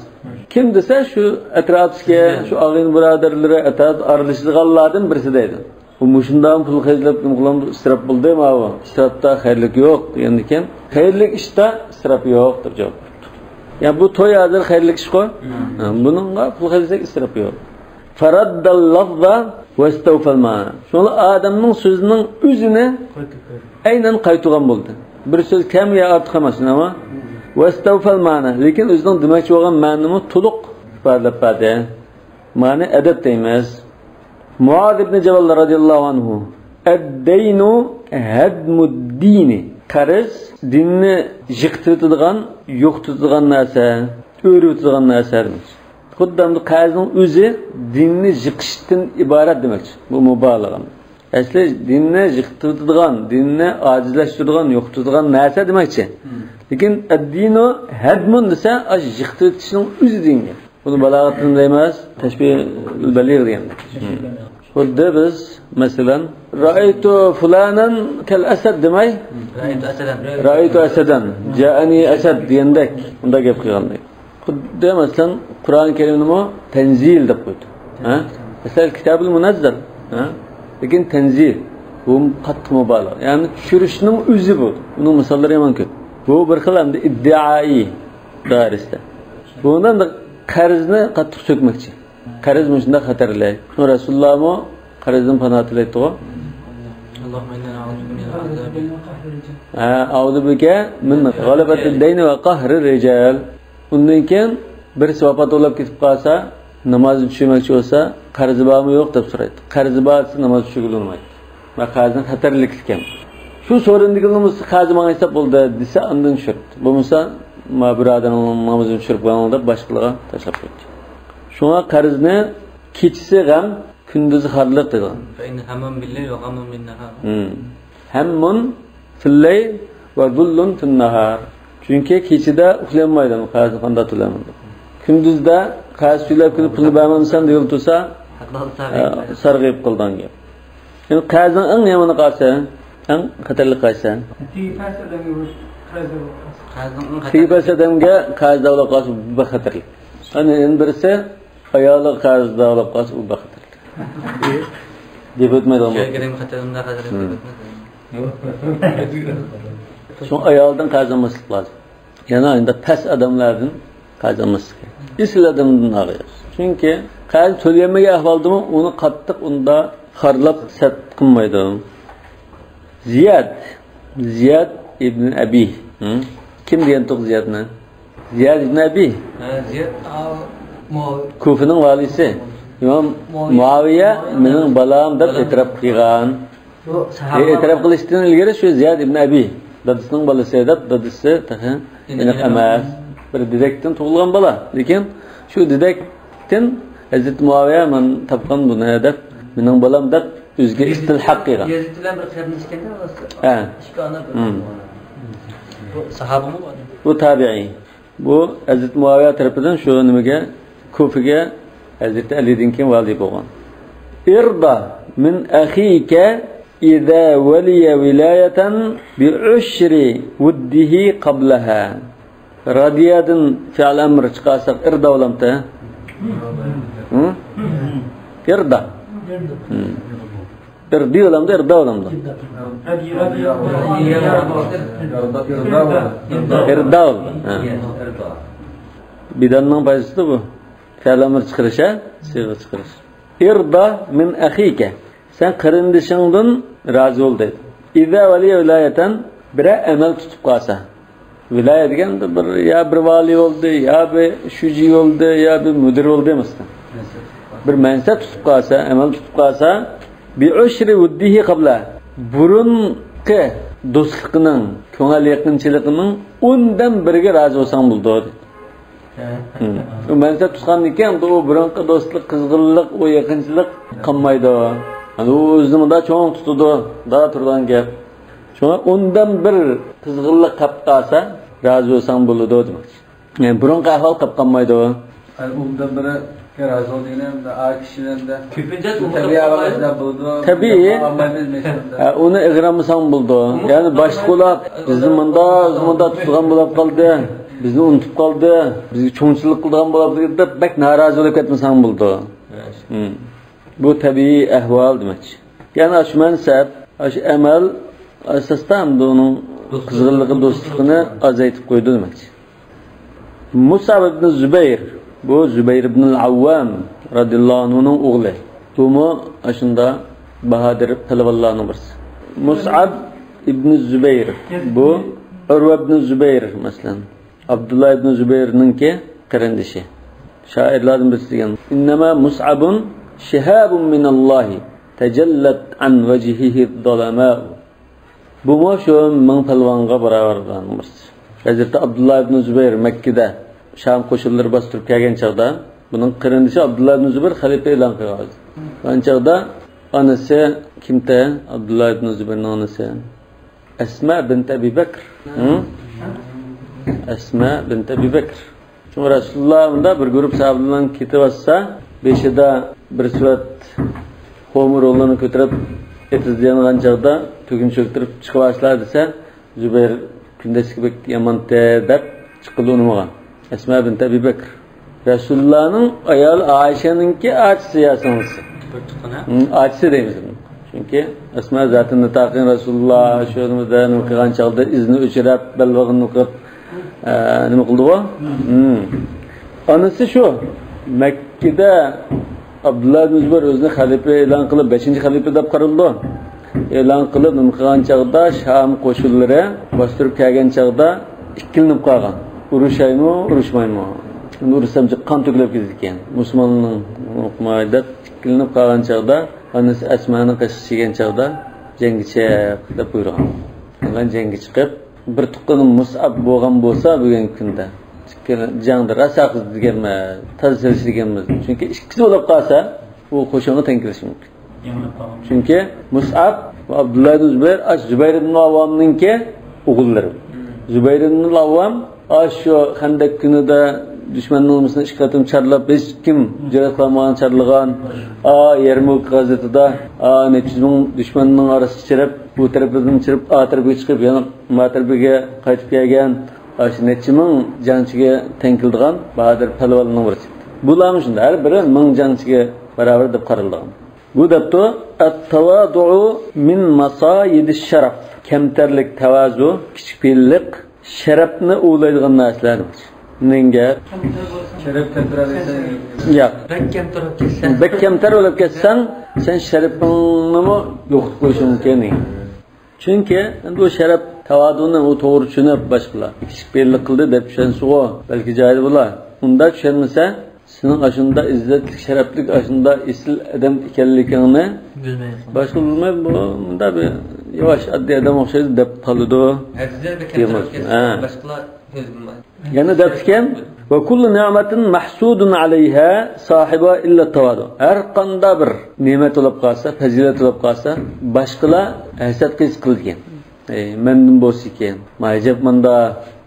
كىم دېسە، شۇ ئەتراپتىكى، شۇ ئاغىنە بۇرادەرلىرى، ئەتراپتا ئارىلىشىدىغانلاردىن بىرسى دەيدۇ. بۇ مۇشۇنداق پۇل خەجلەپ نېمە قىلامدۇ، ئىسراپ بولدى ماۋۇ. ئىسراپتا خەيرلىك يوق دېگەندىكىن، خەيرلىك ئىشتا ئىسراپ يوق دەپ جاۋاب بېرىپتۇ. يا بۇ توي ھازىر خەيرلىك ئىشقۇ. ھە، بۇنىڭغا پۇل خەجلىسەك ئىسراپ يوق. فَرَدَّ اللَّفْظَ وَاسْتَوْفَى الْمَعْنَى. شۇڭا ئادەمنىڭ سۆزىنىڭ ئۆزىنى ئەينەن قايتۇرغان بولدى. بىر سۆز كەم يا ئارتۇق ئەمەس، ئەمما وَاسْتَوْفَى الْمَعْنَى. لېكىن ئۆزىنىڭ دېمەكچى بولغان مەنىنىمۇ تولۇق ئىپادىلەپ بەردى. مانا ئەدەپ دەيمىز. مۇئاز ئىبنى جەبەل رەزىياللاھۇ ئەنھۇ، «الدَّيْنُ هَدْمُ الدِّينِ». قەرز دىننى يىقىتىۋېتىدىغان، يوقىتىدىغان نەرسە، ئۆرۈۋېتىدىغان نەرسە دېمەكچى. خۇددى ئەمدى قەرزنىڭ ئۆزى دىننى يىقىشتىن ئىبارەت دېمەكچى. بۇ مۇبالىغە. ئەسلى دىننى يىقىتىۋېتىدىغان، دىننى ئاجىزلاشتۇرىدىغان، يوقىتىدىغان نەرسە دېمەكچى. لېكىن «الدَّيْنُ هَدْمُ» دېسە، ئاشۇ يىقىتىۋېتىشنىڭ ئۆزى دىنگە. بۇنى بالاغەتتىن دەيمىز، تەشبىھۇل بەلىغ دېگەن. خۇددى بىز، مەسىلەن، «رَأَيْتُ فُلَانًا كَالْأَسَدِ» دېمەي، «رَأَيْتُ أَسَدًا. رَأَيْتُ أَسَدًا. جَاءَنِي أَسَدٌ» دېگەندەك، ئۇنداق گەپ قىلغاندەك. خۇددى، مەسىلەن، قۇرئان كەرىمنىمۇ تەنزىل دەپ قويدى. ھە؟ مەسىلەن، كىتابۇل مۇنەززەل. ھە؟ لېكىن تەنزىل. بۇ قاتتىق مۇبالىغە. يەنى چۈشۈرۈشنىڭ ئۆزى بۇ. بۇنىڭ مىساللىرى يامان كۆپ. بۇ بىر خىل ئەمدى ئىددىئائىي دائىرىسىدە. بۇنىڭدا قەرزنى قاتتىق چۆكمەكچى. قەرز مۇشۇنداق خەتەرلىك. شۇ رەسۇلۇللامۇ قەرزدىن پانا تىلەيتتىغۇ. اللهم إنا نعوذ بك من عذاب. ھە، «أعوذ بك من غلبة الدين وقهر الرجال». ئۇندىن كېيىن بىرسى ۋاپات بولۇپ كېتىپ قالسا، نامازنى چۈشۈرمەكچى بولسا، «قەرزى بارمۇ يوق؟» دەپ سورايدۇ. قەرزى بار دېسە، ناماز چۈشۈرگىلى بولمايدۇ. ۋە قەرزنىڭ خەتەرلىكلىكى ھەم. شۇ سورۇندىكىنىڭ بولسا، «قەرزى ماڭا ھېساب بولدى» دېسە، ئاندىن چۈشۈرۈپتۇ. بولمىسا، «ما بۇرادەرنىڭ نامىزىنى چۈشۈرۈپ قويۇڭ» دەپ باشقىلارغا تاشلاپ قويدى. شۇڭا قەرزنى كېچىسى غەم، كۈندۈزى خارلىق دەيدىغان. فإن هم بالليل وغم بالنهار. ھىم. ھەممۇن فىللەيل ۋە زۇللۇن فىننەھار. چۈنكى كېچىدە ئۇخلىيالمايدۇ، قەرزنى قانداق تۆلەيمەن دەپ. كۈندۈزدە قەرز تۆلەپ كېلىپ پۇلنى بەرمەمسەن دېگىلى تۇرسا، ھەقدار سارغىيىپ. ئە، سارغىيىپ قالىدىغان گەپ. يەنى قەرزنىڭ ئەڭ يامىنى قايسى؟ ئەڭ خەتەرلىك قايسى؟ تېگى پەس ئادەمگە بۇ قەرز بولۇپ قالسا. قەرزنىڭ ئەڭ تېگى پەس خەتەرلىكى. ئادەمگە قەرز دەۋلاپ قالسا، بۇ بەك خەتەرلىك. ئەنە يەنە بىرسى، ئايالىغا قەرز دەۋلاپ قالسا، ئۇ بەك خەتەرلىك. دەپ ئۆتمەيدىغان بولۇپ. شۇڭا ئايالدىن قەرز ئالماسلىق لازىم. يەنە ئەندە پەس ئادەملەردىن قەرز ئالماسلىق كېرەك. ئېسىل ئادەمدىن ئالغىلى. چۈنكى قەرز تۆلىيەلمىگەن ئەھۋالدىمۇ ئۇنى قاتتىق ئۇندا خارلاپ سەت قىلمايدۇ. زىياد، زىياد ئىبن ئەبى. ھە؟ كىم دېگەنتۇق زىيادنى؟ زىياد ئىبن ئەبى. ھە، زىياد، ئا، مۇئاۋىيە. كۇفىنىڭ ۋالىسى. ئىمام مۇئاۋىيە. مۇئاۋىيە مېنىڭ بالام دەپ ئېتىراپ قىلغان. بۇ ساھابە. ئېتىراپ قىلىشتىن ئىلگىرى شۇ زىياد ئىبن ئەبى، دادىسىنىڭ بالىسى دەپ، دادىسى تېخى ئېنىق ئېنىق ئەمەس. ئەمەس. بىر دېدەكتىن تۇغۇلغان بالا. لېكىن شۇ دېدەكتىن ھەزرىتى مۇئاۋىيە، «مەن تاپقان بۇنى» دەپ، «مېنىڭ بالام» دەپ ئۆزىگە ئىستىلھاق قىلغان. يەزىد بىلەن بىر قېرىنداش ئىكەن-دە، ھە. ئىككى ئانا بىر. ھىم. بۇ ساھابىمۇ بۇ ئادەم؟ بۇ تابىئىي. بۇ ھەزرىتى مۇئاۋىيە تەرىپىدىن شۇ نېمىگە، كۇفىگە ھەزرىتى ئەلىدىن كېيىن ۋالىي بولغان. «ارض من أخيك إذا ولي ولاية بعشر وده قبلها.» رادىيەدىن فېئىل ئەمر چىقارساق، ئىردا بولامتى؟ ھە؟ ئىردا. ھىم. ئىردى بولامدۇ، ئىردا بولامدۇ؟ ئىردا بولىدۇ. ھە. بىداننىڭ پايدىسىدۇ بۇ. كالامنى چىقىرىش، ھە؟ سىيغە چىقىرىش. «ارض من أخيك». سەن قېرىندىشىڭدىن رازى بول دەيدۇ. «إذا ولي ولاية»، بىرەر ئەمەل تۇتۇپ قالسا. ۋىلايە دېگەن بىر، يا بىر ۋالىي بولدى، يا بىر شۇجى بولدى، يا بىر مۇدىر بولدى، مەسىلەن. بىر مەنسەپ تۇتۇپ قالسا، ئەمەل تۇتۇپ قالسا، «بعشر وده قبلها»، بۇرۇنقى دوستلۇقىنىڭ، كۆڭۈل يېقىنچىلىقىنىڭ ئوندىن بىرىگە رازى بولساڭ بولىدۇ، دېدى. ھە. ھىم. ئۇ مەنسەپ تۇتقاندىن كېيىن ئۇ بۇرۇنقى دوستلۇق، قىزغىنلىق، ئۇ يېقىنچىلىق قالمايدۇ. يەنى ئۇ ئۆزىنى مۇنداق چوڭ تۇتىدۇ، دا تۇرىدىغان گەپ. شۇڭا ئوندىن بىر قىزغىنلىق قاپ قالسا، رازى بولساڭ بولىدۇ دېمەكچى. يەنى بۇرۇنقى ئەھۋال قاپ قالمايدۇ. ئۇندىن بىرى رازى بول دېگىنى، ئا كىشىلەردە كۆپىنچە تەبىئىي ئەھۋال بولىدۇ. تەبىئىي. ھە، ئۇنى ئېغىر ئالمىساڭ بولىدۇ. يەنى باشلىق بولاپ، بىزنى مۇنداق، بىزنى مۇنداق تۇتىدىغان بولاپ قالدى، بىزنى ئۇنتۇپ قالدى، بىزگە چوڭچىلىق قىلىدىغان بولاپ قالدى دەپ بەك نارازى بولۇپ كەتمىسەڭ بولىدۇ. ھىم. بۇ تەبىئىي ئەھۋال دېمەكچى. يەنى ئاشۇ مەنسەپ، ئاشۇ ئەمەل ئاساستا ئەمدى ئۇنىڭ قىزغىنلىقى، دوستلۇقىنى ئازايتىپ قويىدۇ دېمەكچى. مۇسئەب ئىبن زۇبەير، بۇ زۇبەير ئىبن ئەۋۋام رەزىياللاھۇ ئەنھۇنىڭ ئوغلى. بۇمۇ ئاشۇنداق باھادىر پەلۋانلارنىڭ بىرسى. مۇسئەب ئىبن زۇبەير، بۇ ئۇرۋە ئىبن زۇبەير، مەسىلەن، ئابدۇللا ئىبن زۇبەيرنىڭكى قېرىندىشى. شائىرلاردىن بىرسى دېگەن، «إنما مصعب شهاب من الله تجلت عن وجهه الظلماء.» بۇمۇ شۇ مىڭ پەلۋانغا باراۋەر بولغان بىرسى. ھەزرىتى ئابدۇللا ئىبن زۇبەير مەككىدە شام قوشۇنلىرى باستۇرۇپ كەلگەن چاغدا، بۇنىڭ قېرىندىشى ئابدۇللا ئىبن زۇبەير خەلىپە ئېلان قىلغان. ئەنە چاغدا ئانىسى كىمتە؟ ئابدۇللا ئىبن زۇبەيرنىڭ ئانىسى ئەسما بىنت ئەبى بەكر. ھە؟ ئەسما بىنت ئەبى بەكر. شۇڭا رەسۇلۇللا مۇنداق بىر گۇرۇپ ساھابە بىلەن كېتىۋاتسا، بېشىدا بىر سېۋەت خۇمۇر ئورۇنلارنى كۆتۈرۈپ، ئېتىز يانغان چاغدا تۈگۈن چۆكتۈرۈپ چىقىۋالسىلا دېسە، زۇبەير كۈندەشلىكى بەك يامانتى دەپ چىققىلى ئۇنىمىغان. ئەسما بىنت ئەبى بەكر. رەسۇلۇللانىڭ ئايالى ئائىشەنىڭكى ئاچىسى يا سىڭلىسى. بىر تۇغقىنى. ھىم، ئاچىسى دەيمىز. چۈنكى ئەسما زاتى نىتاقىن رەسۇلۇللا شۇ نېمىدە نېمە قىلغان چاغدا ئىزىنى ئۆچۈرۈپ، بەلبېغىنى قىلىپ، ئە، نېمە قىلدىغۇ؟ ھىم. ئانىسى شۇ. مەككىدە ئابدۇللا ئىبن زۇبەير ئۆزىنى خەلىپە ئېلان قىلىپ، بەشىنچى خەلىپە دەپ قارىلىدۇ. ئېلان قىلىپ، نېمە قىلغان چاغدا، شام قوشۇنلىرى باستۇرۇپ كەلگەن چاغدا ئىككىلىنىپ قالغان. ئۇرۇشايمۇ، ئۇرۇشمايمۇ؟ ئۇرۇشسام قان تۆكۈلۈپ كېتىدىكەن. مۇسۇلماننىڭ ئۇقماي دەپ ئىككىلىنىپ قالغان چاغدا، ئانىسى ئەسمانىڭ قېشىغا كەلگەن چاغدا، «جەڭگە چىق» دەپ بۇيرۇغان. شۇنىڭ بىلەن جەڭگە چىقىپ، بىر تۇغقىنى مۇسئەب بولغان بولسا بۈگۈنكى كۈندە، جەڭدە راسا قىز دېگەنمىز، تازا سېلىش دېگەنمىز. چۈنكى ئىككىسى بولۇپ قالسا، ئۇ قوشۇنغا تەڭ كېلىشى مۇمكىن. چۈنكى مۇسئەب ۋە ئابدۇللا ئىبن زۇبەير، ئاش زۇبەير ئىبن ئاۋۋامنىڭكى ئوغۇللىرى. زۇبەير ئىبن ئاۋۋام ئاشۇ خەندەك كۈنىدە دۈشمەننىڭ نېمىسىنى ئىككى قېتىم چارلاپ، ھېچكىم جۈرئەت قىلالمىغان چارلىغان. ئا، يەرمۇك غەزۋىتىدە، ئا، نەچچە يۈز مىڭ دۈشمەننىڭ ئارىسىغا چىرىپ، بۇ تەرىپىدىن چىرىپ، ئا تەرەپكە چىقىپ، يەنە ما تەرىپىگە قايتىپ كەلگەن، ئاشۇ نەچچە مىڭ جەڭچىگە تەڭ كېلىدىغان باھادىر پەلۋاننىڭ بىرسى. بۇلارمۇ شۇنداق، ھەر بىرى مىڭ جەڭچىگە باراۋەر دەپ قارىلىدىغان. بۇ دەپتۇ، «التواضع من مصايد الشرف.» كەمتەرلىك، تەۋازۇ، كىچىك پېئىللىق شەرەپنى ئۇۋىلايدىغان نەرسىلەردىن. نېمە گەپ؟ شەرەپ كەمتەرلىسەڭ. ياق. بەك كەمتەر بولۇپ كەتسەڭ. بەك كەمتەر بولۇپ كەتسەڭ، سەن شەرىپىڭنىمۇ يوقىتىپ قويۇشۇڭ مۇمكىن. چۈنكى ئەمدى ئۇ شەرەپ، تاۋادۇنى ئۇ توغرا چۈشىنىپ، باشقىلار كىچىك پېئىللىق قىلدى دەپ چۈشەنسىغۇ، بەلكى جايىدا بولا. ئۇنداق چۈشەنمىسە، سېنىڭ ئاشۇنداق ئىززەتلىك، شەرەپلىك، ئاشۇنداق ئېسىل ئادەم ئىكەنلىكىڭنى باشقا بىلمەي، بۇ مۇنداق بىر ياۋاش، ئاددىي ئادەم ئوخشايدۇ دەپ قالىدۇ. ھە. باشقىلار كۆزگە يەنە دەپتىكەن، «وكل نعمة محسود عليها صاحبها إلا التواضع.» ھەر قانداق بىر نېمەت بولۇپ قالسا، پەزىلەت بولۇپ قالسا، باشقىلار ھەسەت قىلىدىكەن. «ئەي، مەندىن بولسىكەن، ما ئەجەب مۇندا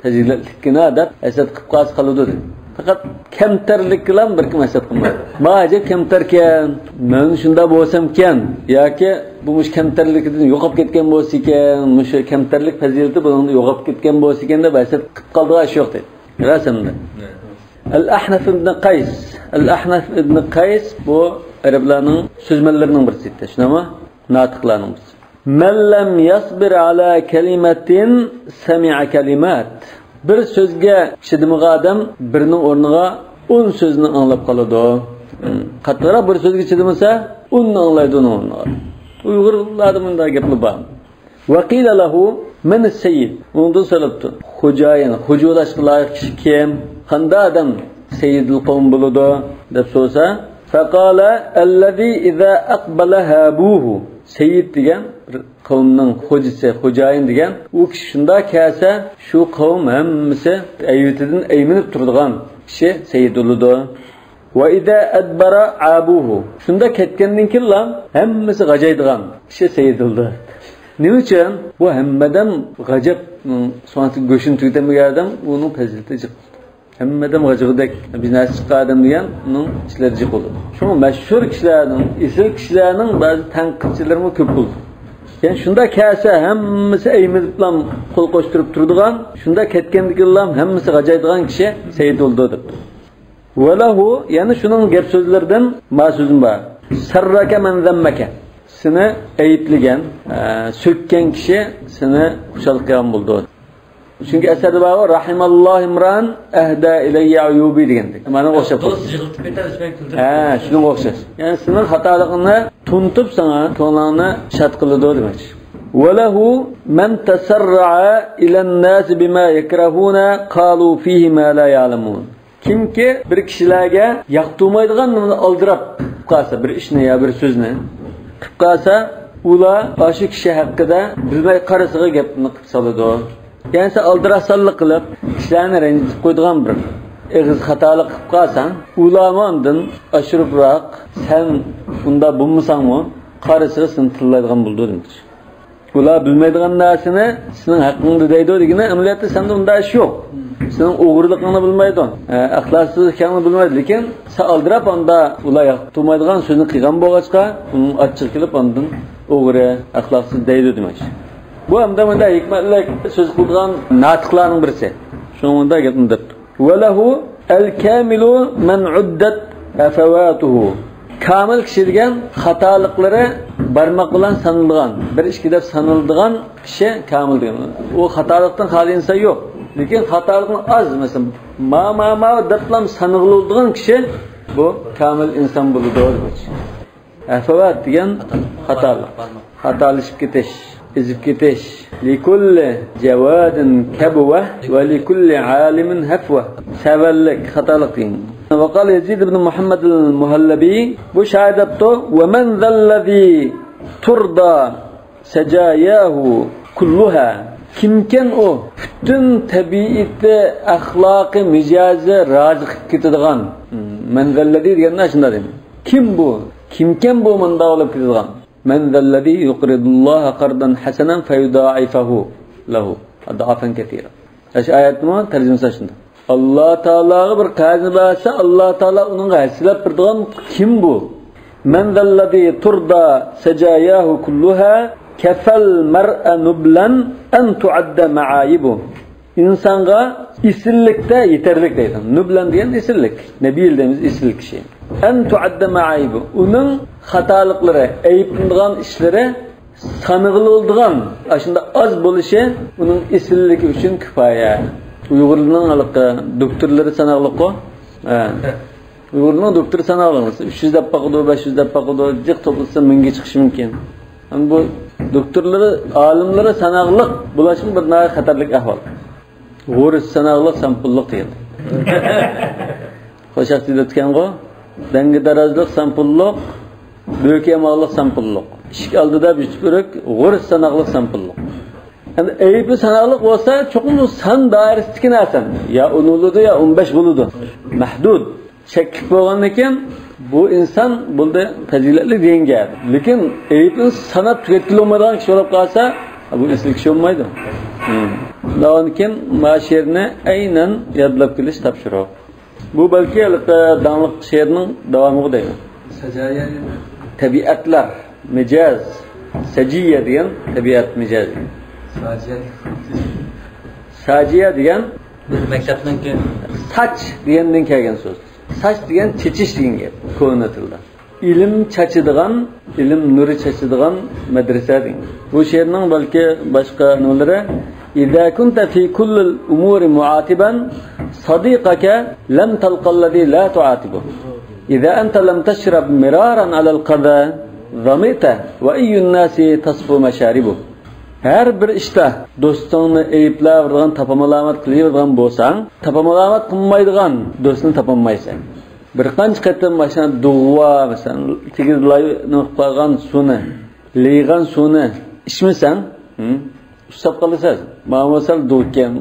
پەزىلەتلىككىنا» دەپ ھەسەت قىلىپ قالسا قالىدۇ دېدى. پەقەت كەمتەرلىككىلا بىر كىم ھەسەت قىلمايدۇ. «ما ئەجەب كەمتەركەن، مەن شۇنداق بولسامكەن، ياكى بۇ مۇشۇ كەمتەرلىكىدىن يوقاپ كەتكەن بولسىكەن، مۇشۇ كەمتەرلىك پەزىلىتى بۇنىڭدا يوقاپ كەتكەن بولسىكەن» دەپ ھەسەت قىلىپ قالىدىغان ئىش يوق دېدى. رەسىمدە. ئەل ئەھنەف ئىبن قەيس. ئەل ئەھنەف ئىبن قەيس بۇ ئەرەبلەرنىڭ سۆزمەنلىرىنىڭ بىرسى ئىدى. شۇنداقمۇ؟ ناتىقلارنىڭ بىرسى. «من لم يصبر على كلمة سمع كلمات.» بىر سۆزگە چىدىمىغان ئادەم بىرنىڭ ئورنىغا ئون سۆزنى ئاڭلاپ قالىدۇ. قاتتىقراق بىر سۆزگە چىدىمىسا، ئوننى ئاڭلايدۇ ئۇنىڭ ئورنىغا. ئۇيغۇرلاردا مۇنداق گەپلەر بار. «وقيل له من السيد؟» ئۇنىڭدىن سوراپتۇ، «خوجايىن، خوجىلاشقا لايىق كىشى كىم؟ قانداق ئادەم سەييىدۇل قەۋم بولىدۇ؟» دەپ سورىسا، «فقال الذي إذا أقبل هابوه.» سەييىد دېگەن بىر قەۋمنىڭ خوجىسى، خوجايىن دېگەن، ئۇ كىشى شۇنداق كەلسە، شۇ قەۋم ھەممىسى ھەيۋىتىدىن ئەيمىنىپ تۇرىدىغان كىشى سەييىد بولىدۇ. «وإذا أدبر عابوه.» شۇنداق كەتكەندىن كېيىنلا ھەممىسى غاجايدىغان كىشى سەييىد بولىدۇ. نېمە ئۈچۈن؟ بۇ ھەممە ئادەم غاجاپ، سۆڭەكتىكى گۆشىنى تۈگىتەلمىگەن ئادەم، ئۇنىڭ پەزىلىتى جىق. ھەممە ئادەم غاجىغۇدەك بىر نەرسە چىققان ئادەم دېگەن ئۇنىڭ ئىشلىرى جىق بولىدۇ. شۇڭا مەشھۇر كىشىلەرنىڭ، ئېسىل كىشىلەرنىڭ بەزى تەنقىدچىلىرىمۇ كۆپ بولىدۇ. يەنى شۇنداق كەلسە ھەممىسى ئەيمىنىپلا قول قوشتۇرۇپ تۇرىدىغان، شۇنداق كەتكەندىن كېيىنلا ھەممىسى غاجايدىغان كىشى سەييىد بولىدۇ دەپتۇ. «وله»، يەنى شۇنىڭ گەپ سۆزلىرىدىن ما سۆزۈم بار. «سرك من ذمك.» سېنى ئەيىبلىگەن، ئە، سۆككەن كىشى سېنى خۇشال قىلغان بولىدۇ. چۈنكى ئەسەردە بارغۇ، رەھىمەللاھۇ ئىمران ئەھدە ئىلەييە ئۇيۇبى دېگەندەك. مانا ئوخشاپ دوست قالدى. يىغلىتىپ كېتەر، ئۆچمەي كۈلدۈرۈپ ھە، كېتەر. شۇنىڭغا ئوخشاش. يەنى سېنىڭ خاتالىقىڭنى تونۇتۇپ ساڭا كۆڭلۈڭنى شاد قىلىدۇ دېمەكچى. ولهو من تسرع إلى الناس بما يكرهون قالوا فيه ما لا يعلمون. كىمكى بىر كىشىلەرگە ياقتۇرمايدىغان نېمىنى ئالدىراپ قىلىپ قالسا، بىر ئىشنى يا بىر سۆزنى قىلىپ قالسا، ئۇلار ئاشۇ كىشى ھەققىدە بىلمەي قارىسىغا گەپنى قىلىپ سالىدۇ. يەنى سەن ئالدىراشسانلىق قىلىپ، كىشىلەرنى رەنجىتىپ قويىدىغان بىر ئېغىز خاتالىق قىلىپ قالساڭ، ئۇلارمۇ ئاندىن ئاشۇرۇپراق، سەن ئۇنداق بولمىساڭمۇ، قارىسىغا سېنى تىللايدىغان بولىدۇ دېمەكچى. ئۇلار بىلمەيدىغان نەرسىنى سېنىڭ ھەققىڭدە دەيدۇ دېگىنى، ئەمەلىيەتتە سەندە ئۇنداق ئىش يوق. سېنىڭ ئوغرىلىقىڭنى بىلمەيدۇ، ئە، ئەخلاقسىز ئىكەنلىكىڭنى بىلمەيدۇ. لېكىن سەن ئالدىراپ ئاندا ئۇلار ياقتۇرمايدىغان سۆزنى قىلغان بولغاچقا، ئۇنىڭ ئاچچىقى كېلىپ ئاندىن ئوغرى، ئەخلاقسىز دەيدۇ دېمەكچى. بۇ ھەمدە مۇنداق ھېكمەتلىك سۆز قىلىدىغان ناتىقلارنىڭ بىرسى. شۇنىڭ مۇنداق گەپنى دەپتۇ. وله الكامل من عدت هفواته. كامىل كىشى دېگەن خاتالىقلىرى بارماق بىلەن سانىلىدىغان، بىر، ئىككى دەپ سانىلىدىغان كىشى كامىل دېگەن. ئۇ خاتالىقتىن خالىي ئىنسان يوق. لېكىن خاتالىقنى ئاز، مەسىلەن، ما، ما، ما دەپلا سانىغىلى بولىدىغان كىشى بۇ كامىل ئىنسان بولىدۇ دېمەكچى. ھەفەۋات دېگەن خاتالىق. خاتالىشىپ كېتىش، ئېزىپ كېتىش. لكل جواد كبوة ولكل عالم هفوة. سەۋەنلىك، خاتالىق دېگەن. وقال يزيد بن محمد المهلبي، بۇ شائىر دەپتۇ، ومن ذا الذي ترضى سجاياه كلها. كىمكەن ئۇ پۈتۈن تەبىئىتى، ئەخلاقى، مىجەزى رازى قىلىپ كېتىدىغان؟ من ذا الذي دېگەندە شۇنداق دەيمەن. كىم بۇ؟ كىمكەن بۇ مۇنداق بولۇپ كېتىدىغان؟ من ذا الذي يقرض الله قرضا حسنا فيضاعفه له أضعافا كثيرة. ئاشۇ ئايەتنىمۇ تەرجىمىسى شۇنداق. ئاللا تائالاغا بىر قەرزنى بەرسە، ئاللا تائالا ئۇنىڭغا ھەسسىلەپ بېرىدىغان كىم بۇ؟ من ذا الذي ترضى سجاياه كلها كفى المرء نبلا أن تعد معايبه. ئىنسانغا ئېسىللىكتە يېتەرلىك دەيدۇ. نۇبلان دېگەن ئېسىللىك. نەبىل دەيمىز، ئېسىل كىشى. ئەن تۇئەددە مەئايىبۇ. ئۇنىڭ خاتالىقلىرى، ئەيىبلىنىدىغان ئىشلىرى سانىغىلى بولىدىغان، ئاشۇنداق ئاز بولۇشى ئۇنىڭ ئېسىللىكى ئۈچۈن كۇپايە. ئۇيغۇرلارنىڭ ھېلىقى دوكتورلىرى ساناقلىققۇ. ھە. ئۇيغۇرنىڭ دوكتورى ساناقلىق. ئۈچ يۈز دەپ باقىدۇ، بەش يۈز دەپ باقىدۇ، جىق توپلىسا مىڭگە چىقىشى مۇمكىن. ئەمدى بۇ دوكتورلىرى، ئالىملىرى ساناقلىق بولۇشمۇ بىر ناھايىتى خەتەرلىك ئەھۋال. غورس ساناقلىق، سامپۇللۇق دېگەن. قوشاقچى دەپتىكەنغۇ، دەڭگە دارازلىق سامپۇللۇق، بۆكى يامانلىق سامپۇللۇق. ئىشىك ئالدىدا بىر تۈپۈرۈك غورس ساناقلىق سامپۇللۇق. ئەمدى ئەيىبى ساناقلىق بولسا، چوقۇم بۇ سان دائىرىسىدىكى نەرسە. يا ئون بولىدۇ، يا ئون بەش بولىدۇ. مەھدۇد. شەكلىك بولغاندىن كېيىن بۇ ئىنسان بولدى پەزىلەتلىك دېگەن گەپ. لېكىن ئەيىبنى ساناپ تۈگەتكىلى بولمايدىغان كىشى بولۇپ قالسا، بۇ ئېسىل كىشى بولمايدۇ. شۇنداقتىن كېيىن ما شېئىرنى ئەينەن يادلاپ كېلىش تاپشۇرۇق. بۇ بەلكى ھېلىقى داڭلىق شېئىرنىڭ داۋامىغۇ دەيمەن. سەجايا. تەبىئەتلەر، مىجەز، سەجىيە دېگەن تەبىئەت مىجەز. ساجىيە. ساجىيە دېگەن بىز مەكتەپنىڭكى ساچ دېگەندىن كەلگەن سۆز. ساچ دېگەن چېچىش دېگەن گەپ كونا تىلدا. ئىلىم چاچىدىغان، ئىلىم نۇرى چاچىدىغان مەدرىسە دېگەن. بۇ شېئىرنىڭ بەلكى باشقا نېمىلىرى. إذا كنت في كل الأمور معاتبا صديقك لم تلق الذي لا تعاتبه. إذا أنت لم تشرب مرارا على القذى ظمئت وأي الناس تصفو مشاربه. ھەر بىر ئىشتا دوستۇڭنى ئەيىبلەۋېرىدىغان، تاپا-مالامەت قىلىۋېرىدىغان بولساڭ، تاپا-مالامەت قىلمايدىغان دوستنى تاپالمايسەن. بىر قانچە قېتىم ماشىنا دۇغۋا، مەسىلەن، تېگىز لاي نېمە قىلىپ قالغان سۇنى، لىيغان سۇنى ئىچمىسەڭ، ھىم، ئۇسساپ قالىسەن. مانا بۇ سەل دۇغ ئىكەن،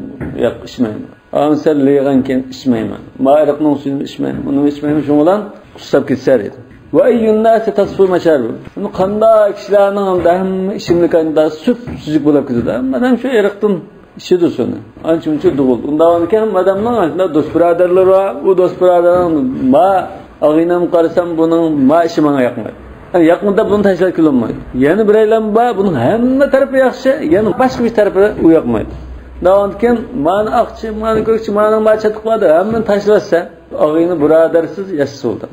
ياق، ئىچمەيمەن. ئانا سەل لىيغان ئىكەن، ئىچمەيمەن. ما ئېرىقنىڭ سۈيىنى ئىچمەيمەن، ئۇنىمۇ ئىچمەيمەن، شۇنىڭ بىلەن ئۇسساپ كېتىسەن دېدى. وأي الناس تصفو مشاربه. بۇنى قانداق كىشىلەرنىڭ ھەمدە ھەممە ئىچىملىك ئاينىدا سۈپسۈزۈك بولۇپ كېتىدۇ. ھەممە ئادەم شۇ ئېرىقتىن ئىچىدۇ سۇنى. ئانچە-مۇنچە دۇغۇل. ئۇنداق بولغاندىكىن ھەممە ئادەمنىڭ ئاشۇنداق دوست بۇرادەرلىرى بار. ئۇ دوست بۇرادەرنىڭ ما ئاغىنەم قارىسام، بۇنىڭ ما ئىشى ماڭا ياقمايدۇ. يەنى ياقمىدى دەپ بۇنى تاشلاپ كېلەلمەيدۇ. يەنە بىرەيلەن بار، بۇنىڭ ھەممە تەرىپى ياخشى، يەنە باشقا بىر تەرىپى ئۇ ياقمايدۇ. ئۇنداق بولغاندىكىن مانا ئاقچى، مانا كۆكچى، مانا ما چاتىقى بار دەپ ھەممىنى تاشلىۋەتسە، ئاغىنە بۇرادەرسىز ياشىسا بولىدۇ.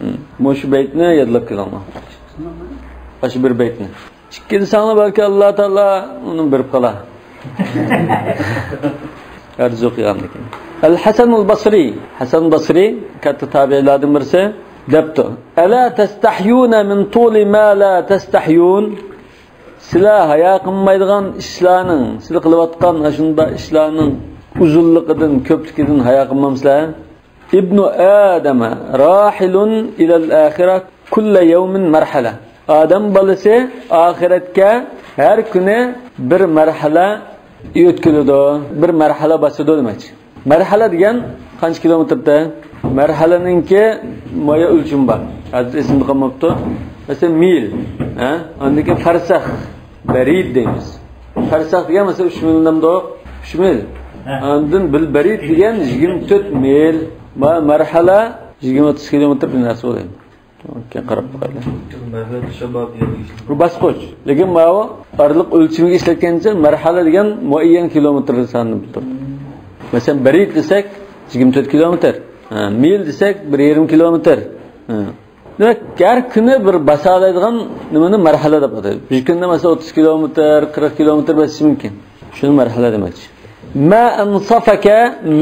ھىم. مۇشۇ بەيتنى يادلاپ كېلىڭلار. ئاشۇ بىر بەيتنى. ئىككىنچى سانى بەلكى ئاللا تائالا ئۇنى بېرىپ قالار. ئارزۇ قىلغاندىكىن. ئەل ھەسەنۇل بەسرى. ھەسەن بەسرى كاتتا تابىئىلاردىن بىرسى دەپتۇ: «ئەلا تەستەھيۇنە مىن تۇلى ما لا تەستەھيۇن؟» سىلەر ھايا قىلمايدىغان ئىشلارنىڭ، سىلەر قىلىۋاتقان ئاشۇنداق ئىشلارنىڭ ئۇزۇنلۇقىدىن، كۆپلۈكىدىن ھايا قىلمامسىلەر؟ «ابن آدم راحل إلى الآخرة كل يوم مرحلة». ئادەم بالىسى ئاخىرەتكە ھەر كۈنى بىر مەرھەلە ئۆتكۈزىدۇ، بىر مەرھەلە باسىدۇ دېمەكچى. مەرھەلە دېگەن قانچە كىلومېتىردە؟ مەرھەلىنىڭكى مايا ئۆلچىمى بار. ھازىر ئېسىمدە قالماپتۇ. مەسىلەن، مىل، ھە؟ ئاندىن كېيىن فەرسەخ، بەرىد دەيمىز. فەرسەخ دېگەن، مەسىلەن، ئۈچ مىل دەمدۇق؟ ئۈچ مىل. ھە. ئاندىن بىل بەرىد دېگەن يىگىرمە تۆت مىل. ما-، مەرھەلە يىگىرمە ئوتتۇز كىلومېتىر بىر نەرسە بولىدۇ. كېيىن قاراپ باقايلى. بۇ باسقۇچ. لېكىن ماۋۇ ئارىلىق ئۆلچىمىگە ئىشلەتكەنچە مەرھەلە دېگەن مۇئەييەن كىلومېتىر سانىنى بىلدۈرىدۇ. مەسىلەن، بەرىد دېسەك، يىگىرمە تۆت كىلومېتىر. ھە، مىل دېسەك، بىر يېرىم كىلومېتىر. ھە. دېمەك، ھەر كۈنى بىر باسالايدىغان نېمىنى مەرھەلە دەپ ئاتايدۇ. بىر كۈندە، مەسىلەن، ئوتتۇز كىلومېتىر، قىرىق كىلومېتىر بېسىشى مۇمكىن. شۇنى مەرھەلە دېمەكچى. ما أنصفك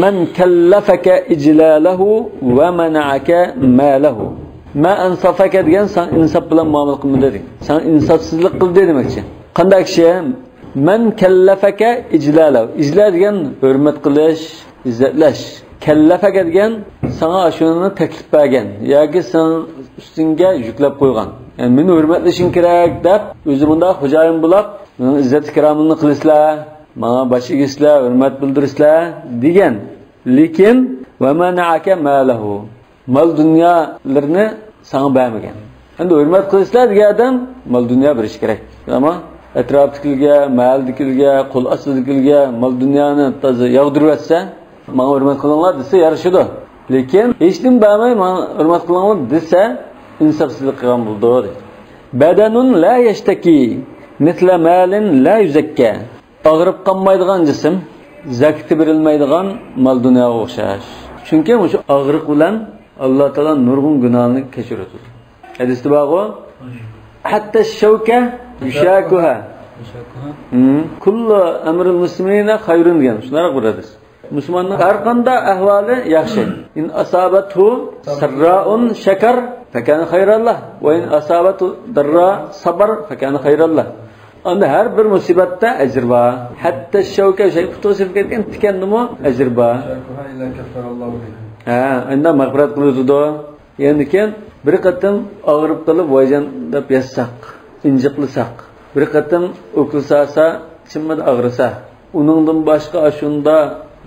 من كلفك إجلاله ومنعك ماله. ما أنصفك دېگەن ساڭا ئىنساپ بىلەن مۇئامىلە قىلمىدى دېگەن. ساڭا ئىنساپسىزلىق قىلدى دېمەكچى. قانداق كىشى؟ من كلفك إجلاله. ئىجلال دېگەن ھۆرمەت قىلىش، ئىززەتلەش. كلفك دېگەن ساڭا ئاشۇنى تەكلىپ بەرگەن ياكى سېنىڭ ئۈستۈڭگە يۈكلەپ قويغان. يەنى مېنى ھۆرمەتلىشىڭ كېرەك دەپ، ئۆزى مۇنداق خوجايىن بولاپ، مېنىڭ ئىززەت ئىكرامىمنى قىلىسىلەر، ماڭا باش ئېگىسىلەر، ھۆرمەت بىلدۈرىسىلەر دېگەن. لېكىن، ومنعك ماله. مال دۇنيالىرىنى ساڭا بەرمىگەن. ئەمدى ھۆرمەت قىلىسىلەر دېگەن ئادەم مال دۇنيا بېرىشى كېرەك. ئەمما ئەتراپتىكىلەرگە، مەھەللىدىكىلەرگە، قول ئاستىدىكىلەرگە مال دۇنيانى تازا ياغدۇرۇۋەتسە، ماڭا ھۆرمەت قىلىڭلار دېسە يارىشىدۇ. لېكىن ھېچنېمە بەرمەي ماڭا ھۆرمەت قىلىڭلار دېسە ئىنساپسىزلىق قىلغان بولىدۇ دەيدۇ. بدن لا يشتكي مثل مال لا يزكى. ئاغرىپ قالمايدىغان جىسىم، زەكىتى بېرىلمەيدىغان مال دۇنياغا ئوخشاش. چۈنكى مۇشۇ ئاغرىق بىلەن ئاللا تائالا نۇرغۇن گۇناھنى كەچۈرىدۇ. ھەدىستە بارغۇ، حتى الشوكة يشاكها. كل أمر المسلمين خير دېگەن. شۇنداق بىر ھەدىس. مۇسۇلماننىڭ ھەر قانداق ئەھۋالى ياخشى. إن أصابته سراء شكر فكان خيرا له، وإن أصابته ضراء صبر فكان خيرا له. ئەمدى ھەر بىر مۇسىبەتتە ئەجىر بار. حتى الشوكة شەيئى، پۇتىغا چىقىپ كەتكەن تىكەندىمۇ ئەجىر بار. ھە، ئەمدى مەغپىرەت قىلىۋېتىدۇ. يەنىكىن بىر قېتىم ئاغرىپ قېلىپ ۋايجان دەپ ياتساق، ئىنجىقلىساق، بىر قېتىم ئوكۇل سالسا، چىممىدە ئاغرىسا، ئۇنىڭدىن باشقا ئاشۇنداق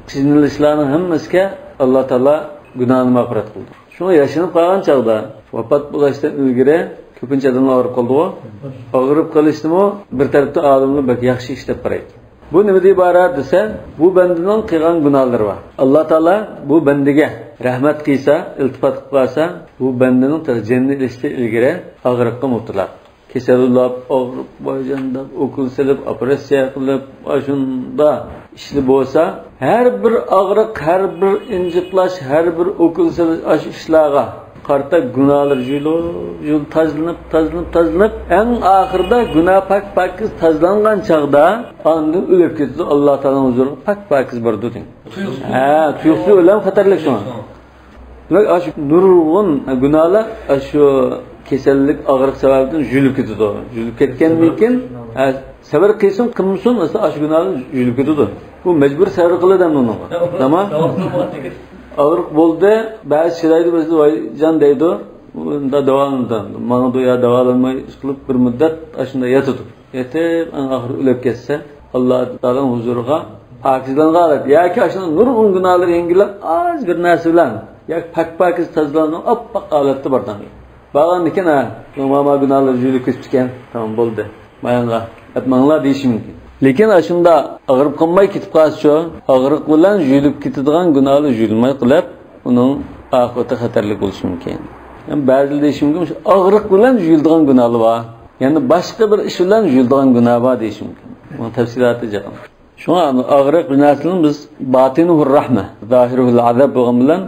قىينىلىشلارنىڭ ھەممىسىگە ئاللا تائالا گۇناھنى مەغپىرەت قىلىدۇ. شۇڭا ياشىنىپ قالغان چاغدا، ۋاپات بولۇشتىن ئىلگىرى كۆپىنچە ئادەملەر ئاغرىپ قالىدىغۇ. ئاغرىپ قېلىشنىمۇ بىر تەرەپتە ئالىملار بەك ياخشى ئىش دەپ قارايدۇ. بۇ نېمىدىن ئىبارەت دېسە، بۇ بەندىنىڭ قىلغان گۇناھلىرى بار. ئاللا تائالا بۇ بەندىگە رەھمەت قىلسا، ئىلتىپات قىلىپ قالسا، بۇ بەندىنىڭ جېنىنى ئېلىشتىن ئىلگىرى ئاغرىققا مۇپتىلا. كېسەل بولاپ، ئاغرىپ، ۋايجان دەپ، ئوكۇل سېلىپ، ئوپېراتسىيە قىلىپ، ئاشۇنداق ئىشلار بولسا، ھەر بىر ئاغرىق، ھەر بىر ئىنجىقلاش، ھەر بىر ئوكۇل سېلىش، ئاشۇ ئىشلارغا قارىتا گۇناھلىرى يۇيۇلۇپ، يۇيۇلۇپ، تازىلىنىپ، تازىلىنىپ، تازىلىنىپ، ئەڭ ئاخىرىدا گۇناھ پاك-پاكىز تازىلانغان چاغدا ئاندىن ئۆلۈپ كېتىدۇ، ئاللا تائالانىڭ ھۇزۇرىغا پاك-پاكىز بارىدۇ دېگەن. ھە، تۇيۇقسىز ئۆلۈم خەتەرلىك شۇڭا. دېمەك، ئاشۇ نۇرغۇن گۇناھلار ئاشۇ كېسەللىك، ئاغرىق سەۋەبىدىن يۇيۇلۇپ كېتىدۇ. يۇيۇلۇپ كەتكەندىن كېيىن، ھە، سەۋر قىلسۇن، قىلمىسۇن، ئەسلى ئاشۇ گۇناھلار يۇيۇلۇپ كېتىدۇ. بۇ مەجبۇرىي سەۋر قىلىدۇ ئەمدى ئۇنىڭغا. تامام؟ ئاغرىق بولدى، بەزى چىدايدۇ، بەزى ۋايجان دەيدۇ. ئۇ ئۇنداق داۋالىنىدۇ. ماڭىدۇ يا داۋالانماي ئىشقىلىپ بىر مۇددەت ئاشۇنداق ياتىدۇ. يېتىپ، ئەڭ ئاخىرى ئۆلۈپ كەتسە، ئاللا تائالانىڭ ھۇزۇرىغا پاكىزلانغان ھالەت ياكى ئاشۇنداق نۇرغۇن گۇناھلىرى يەڭگىللەپ، ئاز بىر نەرسە بىلەن ياكى پاك-پاكىز تازىلانغان ئاپئاق ھالەتتە بارىدىغان. بارغاندىكىن، ھە، ماما گۇناھلىرى يۇيۇلۇپ كېتىپتىكەن، تامام بولدى، مايانغا ئەتمەڭلار دېيىشى مۇمكىن. لېكىن ئاشۇنداق ئاغرىپ قالماي كېتىپ قالسىچۇ، ئاغرىق بىلەن يۇيۇلۇپ كېتىدىغان گۇناھلار يۇيۇلماي قېلىپ، ئۇنىڭ ئاقىۋىتى خەتەرلىك بولۇشى مۇمكىن. يەنى بەزىلەر دېيىشى مۇمكىن، مۇشۇ ئاغرىق بىلەن يۇيۇلىدىغان گۇناھلار بار. يەنى باشقا بىر ئىش بىلەن يۇيۇلىدىغان گۇناھ بار دېيىشى مۇمكىن. بۇنىڭ تەپسىلاتى جىق. شۇڭا ئاغرىق بىر نەرسىنىڭ بىز باتىنۇھۇر رەھمە، زاھىرۇھۇل ئازاب بولغان بىلەن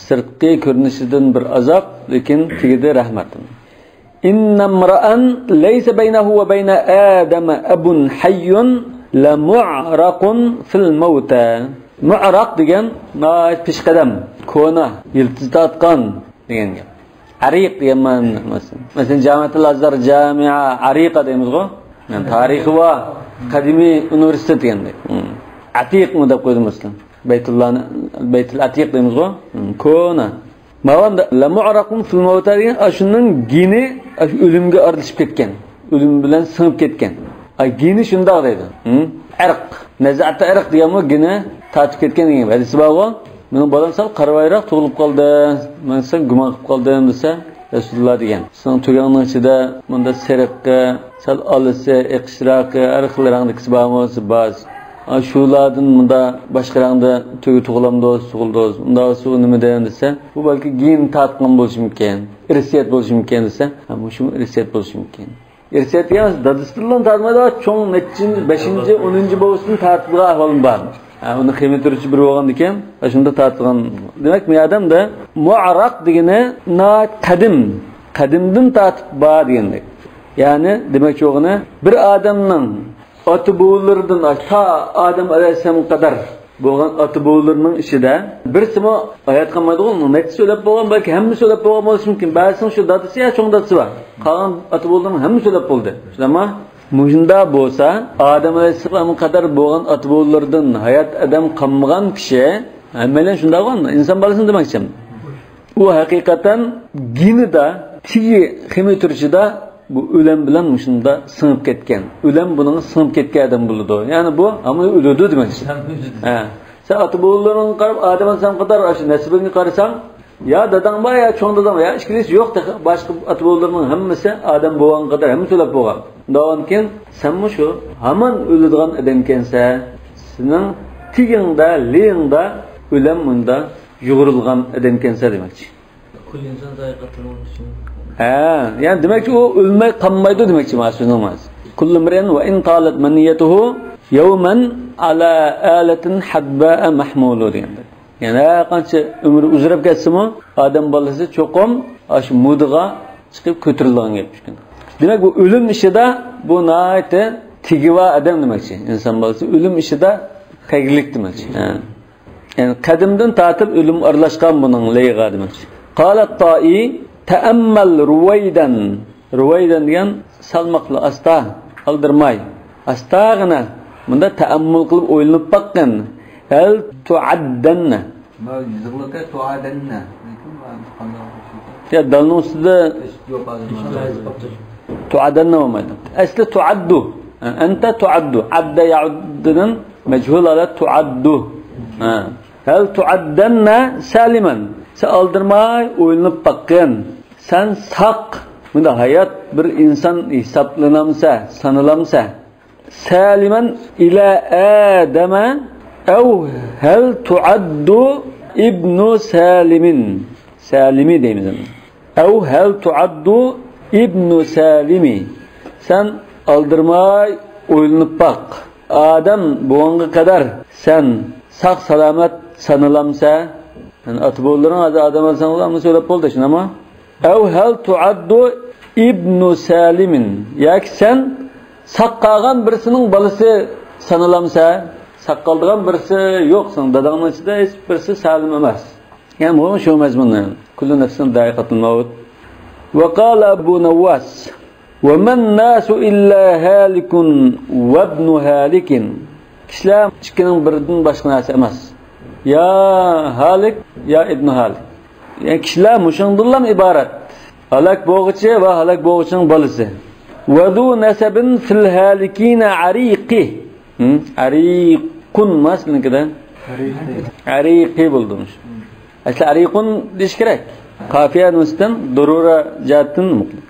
سىرتقى كۆرۈنۈشىدىن بىر ئازاب، لېكىن تېگىدە رەھمەت. إن امرأ ليس بينه وبين آدم أب حي لمعرق في الموتى. مۇئراق دېگەن ناھايىتى پېشقەدەم، كونا، يىلتىز تارتقان دېگەن گەپ. ئەرىق دېگەن مەنىدە. مەسىلەن، مەسىلەن، جامىئەتۇل ئازھار جامىئە ئەرىقە دەيمىزغۇ؟ يەنى تارىخى بار، قەدىمىي ئۇنىۋېرسىتېت دېگەندەك. ئەتىقمۇ دەپ قويدۇم مەسىلەن. بەيتۇللانى، بەيتۇل ئەتىق دەيمىزغۇ؟ كونا. ماۋان لەمۇئرەقۇن فىل مەۋتە دېگەن، ئاشۇنىڭ گېنى ئاشۇ ئۆلۈمگە ئارىلىشىپ كەتكەن، ئۆلۈم بىلەن سىڭىپ كەتكەن. ئاي، گېنى شۇنداق دەيدۇ. ئەرق، نەزەتە ئەرق دېگەنمۇ گېنى تارتىپ كەتكەن دېگەن ھەدىسى بارغۇ. مېنىڭ بالام سەل قارىۋايراق تۇغۇلۇپ قالدى، مەن سەل گۇمان قىلىپ قالدىم دېسە، رەسۇلۇللا دېگەن، سېنىڭ تۆگەڭنىڭ ئىچىدە مۇندا سېرىقى، سەل ئالىسى، ئېقىشراقى، ھەر خىل رەڭدىكىسى بارمۇ دېسە، بار. ئا، شۇلاردىن مۇندا باشقا رەڭدە تۆگە تۇغۇلامدۇ، تۇغۇلدى. ئۇنداق سۇ نېمىدىن دېسە، بۇ بەلكى گېن تارتقان بولۇشى مۇمكىن، ئىرسىيەت بولۇشى مۇمكىن دېسە، ھە، مۇشۇمۇ ئىرسىيەت بولۇشى مۇمكىن. ئىرسىيەت دېگەن دادىسىدىنلا تارتمايدۇ، چوڭ نەچچىنچى، بەشىنچى، ئونىنچى بوۋىسىدىن تارتىدىغان ئەھۋالمۇ بار. ھە، ئۇنى خېمىر تۈرۈشى بىر بولغاندىكىن، شۇنداق تارتىدىغان. دېمەك، بۇ ئادەمدە مۇئراق دېگىنى ناھايىتى قەدىم، قەدىمدىن تارتىپ بار دېگەندەك. يەنى، دېمەكچى بولغىنى، بىر ئادەمنىڭ ئاتا-بوۋىلىرىدىن تا ئادەم ئەلەيھىسسالامغا قەدەر بولغان ئاتا-بوۋىلىرىنىڭ ئىچىدە بىرسىمۇ ھايات قالمايدىغۇ، نەچچىسى ئۆلۈپ بولغان، بەلكى ھەممىسى ئۆلۈپ بولغان بولۇشى مۇمكىن. بەزىسىنىڭ شۇ دادىسى يا چوڭ دادىسى بار. قالغان ئاتا-بوۋىلىرىنىڭ ھەممىسى ئۆلۈپ بولدى. شۇنداقمۇ؟ مۇشۇنداق بولسا، ئادەم ئەلەيھىسسالامغا قەدەر بولغان ئاتا-بوۋىلىرىدىن ھايات ئادەم قالمىغان كىشى، ھەممەيلەن شۇنداقغۇ، ئىنسان بالىسىنى دېمەكچى. ئۇ ھەقىقەتەن گېنىدا، تېگى خېمىر تۈرۈشىدە بۇ ئۆلەم بىلەن مۇشۇنداق سىڭىپ كەتكەن. ئۆلەم بۇنىڭغا سىڭىپ كەتكەن ئادەم بولىدۇ. يەنى بۇ ھامان ئۆلىدۇ دېمەكچى. ھە. سەن ئاتا-بوۋىلىرىڭغا قاراپ، ئادەم ئەلەيھىسسالامغا قەدەر ئاشۇ نەسىبىڭگە قارىساڭ، يا داداڭ بار، يا چوڭ داداڭ بار، يا ئىككىلىسى يوق تېخى. باشقا ئاتا-بوۋىلىرىنىڭ ھەممىسى ئادەم بولغانغا قەدەر ھەممىسى ئۆلۈپ بولغان. ئۇنداقكەن، سەنمۇ شۇ ھامان ئۆلىدىغان ئادەمكەنسەن. سېنىڭ تېگىڭدە، لېيىڭدا ئۆلەم مۇندا يۇغۇرۇلغان ئادەمكەنسەن دېمەكچى. كل إنسان ذائقة الموت. ھە، يەنى دېمەكچى، ئۇ ئۆلمەي قالمايدۇ دېمەكچى، مانا سۆزنىڭ مەنىسى. كل امرئ وإن طالت منيته يوما على آلة حدباء محمول دېگەندەك. يەنى ھەر قانچە ئۆمرى ئۇزىراپ كەتسىمۇ، ئادەم بالىسى چوقۇم ئاشۇ مۇدىغا چىقىپ كۆتۈرۈلىدىغان گەپ ئىكەن. دېمەك، بۇ ئۆلۈم ئىشىدا بۇ ناھايىتى تېگى بار ئادەم دېمەكچى. ئىنسان بالىسى ئۆلۈم ئىشىدا تەگلىك دېمەكچى. ھە. يەنى قەدىمدىن تارتىپ ئۆلۈم ئارىلاشقان بۇنىڭ لەيغا دېمەكچى. قال الطائي، تەئەممەل رۇۋەيدەن. رۇۋەيدەن دېگەن سالماقلا، ئاستا، ئالدىرىماي. ئاستاغىنا مۇندا تەئەممۇل قىلىپ ئويلىنىپ باققىن. ھەل تۇئەددەننە. ما يېزىقلىقى تۇئەدەننە. لېكىن ما قانداق؟ يا دالنىڭ ئۈستىدە يوق، ھازىر. تۇئەدەننە بولمايدۇ. ئەسلى تۇئەددۇ. ھە، ئەنتە تۇئەددۇ. ئەددە يەئۇددۇدىن مەجھۇل ھالەت تۇئەددۇ. ھە. ھەل تۇئەددەننە سالىمەن. سەن ئالدىرىماي ئويلىنىپ باققىن. سەن ساق، مۇنداق ھايات بىر ئىنسان ھېسابلىنامسە، سانىلامسە؟ سالىمەن ئىلە ئادەمە ئەۋ ھەل تۇئەددۇ ئىبنۇ سالىمىن. سالىمى دەيمىز ئەمدى. ئەۋ ھەل تۇئەددۇ ئىبنۇ سالىمى. سەن ئالدىرىماي ئويلىنىپ باق. ئادەم بوغانغا قەدەر سەن ساق-سالامەت سانىلامسە؟ يەنى ئاتا-بوۋىلىرىڭ ھازىر ئادەم ئەلەيھىسسالام بىلەن سۆزلەپ بولدى، شۇنداقمۇ؟ ئەۋ ھەل تۇئەددۇ ئىبنۇ سالىمىن. ياكى سەن ساق قالغان بىرسىنىڭ بالىسى سانىلامسە؟ ساق قالىدىغان بىرسى يوق، سېنىڭ داداڭنىڭ ئىچىدە ھېچ بىرسى سالىم ئەمەس. يەنى بۇ شۇ مەزمۇن. كۇللۇ نەفسىن زائىقەتۇل مەۋت. ۋە قالە ئەبۇ نەۋۋاس، ۋە مەن ناسۇ ئىللا ھالىكۇن ۋەبنۇ ھالىكىن. كىشىلەر ئىككىنىڭ بىرىدىن باشقا نەرسە ئەمەس. يا ھالىك، يا ئىبنۇ ھالىك. يەنى كىشىلەر مۇشۇنىڭدىنلا ئىبارەت. ھالاك بولغۇچى ۋە ھالاك بولغۇچىنىڭ بالىسى. ۋە زۇ نەسەبىن فىل ھالىكىنە ئەرىقى. ھىم؟ ئەرىقۇن ما سىلىنىڭكىدە؟ ئەرىقى. ئەرىقى بولدى مۇشۇ. ئەسلى ئەرىقۇن دېيىش كېرەك. قاپىيە نۇسىدىن، دۇرۇرە جەھەتتىن مۇقىم.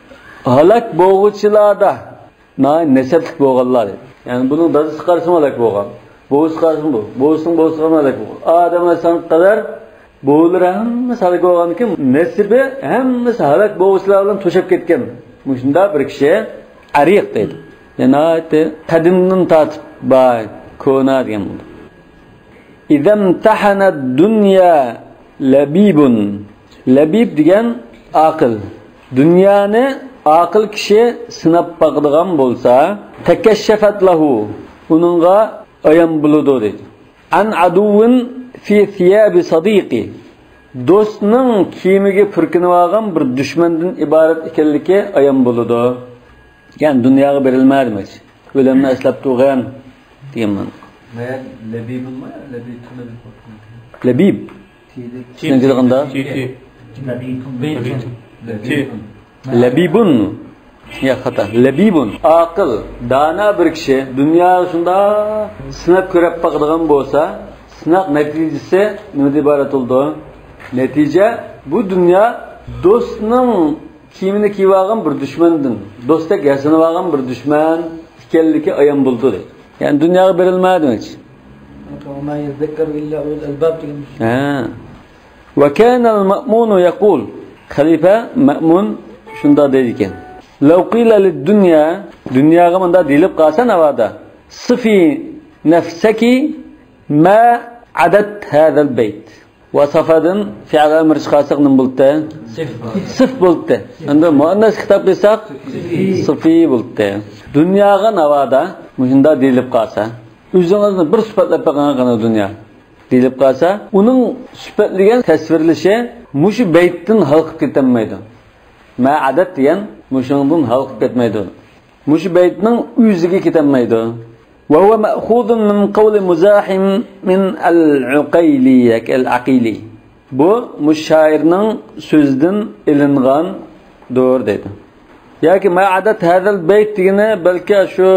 ھالاك بولغۇچىلاردا ناھايىتى نەسەبلىك بولغانلار دېدى. يەنى بۇنىڭ دادىسى قارىسىمۇ ھالاك بولغان. بوۋىسى قارىسىمۇ بۇ. بوۋىسىنىڭ بوۋىسى قارىسىمۇ ھالاك بولغان. ئادەم ئەلەيھىسسالامغا قەدەر بوۋىلىرى ھەممىسى ھالاك بولغاندىكىن، نەسىبى ھەممىسى ھالاك بولغۇچىلار بىلەن توشۇپ كەتكەن. مۇشۇنداق بىر كىشى ئەرىق دەيدۇ. يەنى ناھايىتى قەدىمدىن تارتىپ بار، كونا دېگەن بولىدۇ. ئىزەمتەھەنەت دۇنيا لەبىبۇن. لەبىب دېگەن ئاقىل. دۇنيانى ئاقىل كىشى سىناپ باقىدىغان بولسا، تەكەششەفەت لەھۇ، ئۇنىڭغا ئايان بولىدۇ دەيدۇ. ئەن ئەدۇۋۋىن فى سىيابى سەدىقى، دوستنىڭ كىيىمىگە پۈركىنىۋالغان بىر دۈشمەندىن ئىبارەت ئىكەنلىكى ئايان بولىدۇ. يەنى دۇنياغا بېرىلمە دېمەكچى. ئۆلۈمنى ئەسلەپ تۇرغان دېگەن مەنىدە. لەبىبۇنمۇ يا لەبىتۇن؟ لەبىب. تىدەك. سىزنىڭكىدە قانداق؟ تى، تى. لەبىتۇن. لەبىتۇن. لەبىبۇن. يا، خاتا. لەبىبۇن. ئاقىل، دانا بىر كىشى دۇنياغا شۇنداق سىناپ كۆرۈپ باقىدىغان بولسا، سىناق نەتىجىسى نېمىدىن ئىبارەت بولىدۇ؟ نەتىجە، بۇ دۇنيا دوستنىڭ كىيىمىنى كىيىۋالغان بىر دۈشمەندىن، دوستتەك ياسىنىۋالغان بىر دۈشمەن ئىكەنلىكى ئايان بولىدۇ دەيدۇ. يەنى دۇنياغا بېرىلمە دېمەكچى. وما يذكر إلا أولو الألباب دېگەن. ھە. وكان المأمون يقول، خەلىپە مەمۇن شۇنداق دەيدىكەن. لو قيل للدنيا، دۇنياغا مۇنداق دېيىلىپ قالسا ناۋادا، صفي نفسك ما عدت هذا البيت. ۋەسەفەدىن فېئىل ئەمر چىقارساق نېمە بولىدۇ؟ سىف. سىف بولىدۇ. ئەمدى مۇئەننەس خىتاب قىلساق سىفى بولىدۇ. دۇنياغا ناۋادا مۇشۇنداق دېيىلىپ قالسا، ئۆزىڭىزنى بىر سۈپەتلەپ بېقىڭ قېنى دۇنيا دېيىلىپ قالسا، ئۇنىڭ سۈپەتلىگەن تەسۋىرلىشى مۇشۇ بەيتتىن ھالقىپ كېتەلمەيدۇ. ما ئادەت دېگەن مۇشۇنىڭدىن ھالقىپ كەتمەيدۇ. مۇشۇ بەيتنىڭ ئۆزىگە كېتەلمەيدۇ. وهو مأخوذ من قول مزاحم العقيلي ياكى العقيلي. بۇ مۇشۇ شائىرنىڭ سۆزىدىن ئېلىنغاندۇر دەيدۇ. ياكى ما عدت هذا البيت دېگىنى بەلكى شۇ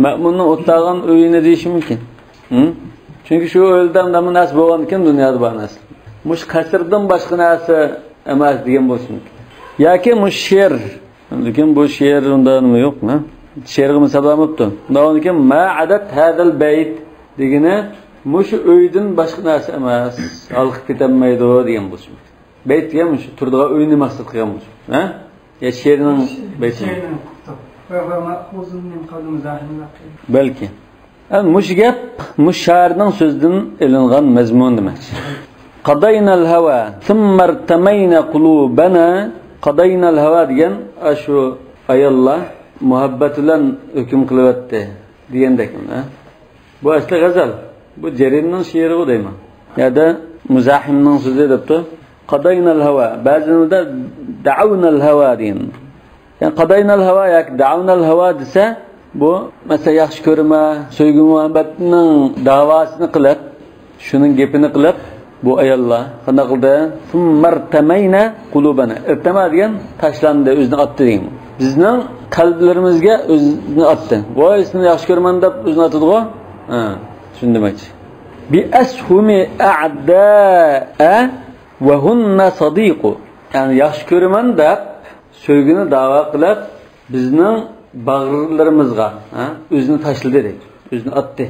مەمۇننىڭ ئولتۇرغان ئۆيىنى دېيىشى مۇمكىن. ھە؟ چۈنكى شۇ ئۆيدە نېمە نەرسە بولغاندىكىن دۇنيادا بار نەرسە. مۇشۇ قەسىردىن باشقا نەرسە ئەمەس دېگەن بولۇشى مۇمكىن. ياكى مۇشۇ شېئىر لېكىن بۇ شېئىر ئۇنداق نېمە يوق، ھە؟ شېئىرغا مىسال بەرمەپتۇ. ئۇنداق كېيىن ما ئادەت ھازال بەيت دېگىنى مۇشۇ ئۆيدىن باشقا نەرسە ئەمەس. ھالقىپ كېتەلمەيدۇ دېگەن بولسۇن. بەيت دېگەن مۇشۇ تۇرىدىغان ئۆينى مەقسەت قىلغان بولسۇن. ھە؟ يا شېئىرنىڭ بەيتى. شېئىرنىڭ قۇتۇ. بەلكى. ھەم مۇشۇ گەپ مۇشۇ شائىرنىڭ سۆزىدىن ئېلىنغان مەزمۇن دېمەكچى. قاداينال ھاۋا، سۇممەرتەمەينە قۇلۇبەنە. قاداينال ھاۋا دېگەن ئاشۇ ئاياللار مۇھەببەت بىلەن ھۆكۈم قىلىۋەتتى دېگەندەك. ھە؟ بۇ ئەسلى غەزەل. بۇ جەرىرنىڭ شېئىرىغۇ دەيمەن. يەردە مۇزاھىمنىڭ سۆزى دەپتۇ. قاداينال ھاۋا. بەزىلىرىدە دەئەۋنال ھاۋا دېگەن. يەنى قاداينال ھاۋا ياكى دەئەۋنال ھاۋا دېسە، بۇ، مەسىلەن، ياخشى كۆرىمەن، سۆيگۈ مۇھەببەتنىڭ داۋاسىنى قىلىپ، شۇنىڭ گېپىنى قىلىپ، بۇ ئاياللار قانداق قىلدى؟ سۇممەرتەمەينە قۇلۇبەنە. ئىرتەمە دېگەن تاشلاندى، ئۆزىنى ئاتتى دېگەن. بىزنىڭ قەلبلىرىمىزگە ئۆزىنى ئاتتى. ۋاي، سېنى ياخشى كۆرىمەن دەپ ئۆزىنى ئاتىدىغۇ. ھە، شۇنى دېمەكچى. بىئەسھۇمى ئەدائە ۋە ھۇننە سەدىقۇ. يەنى ياخشى كۆرىمەن دەپ، سۆيگۈنى داۋا قىلىپ، بىزنىڭ باغرىلىرىمىزغا، ھە، ئۆزىنى تاشلىدى دەيدۇ. ئۆزىنى ئاتتى.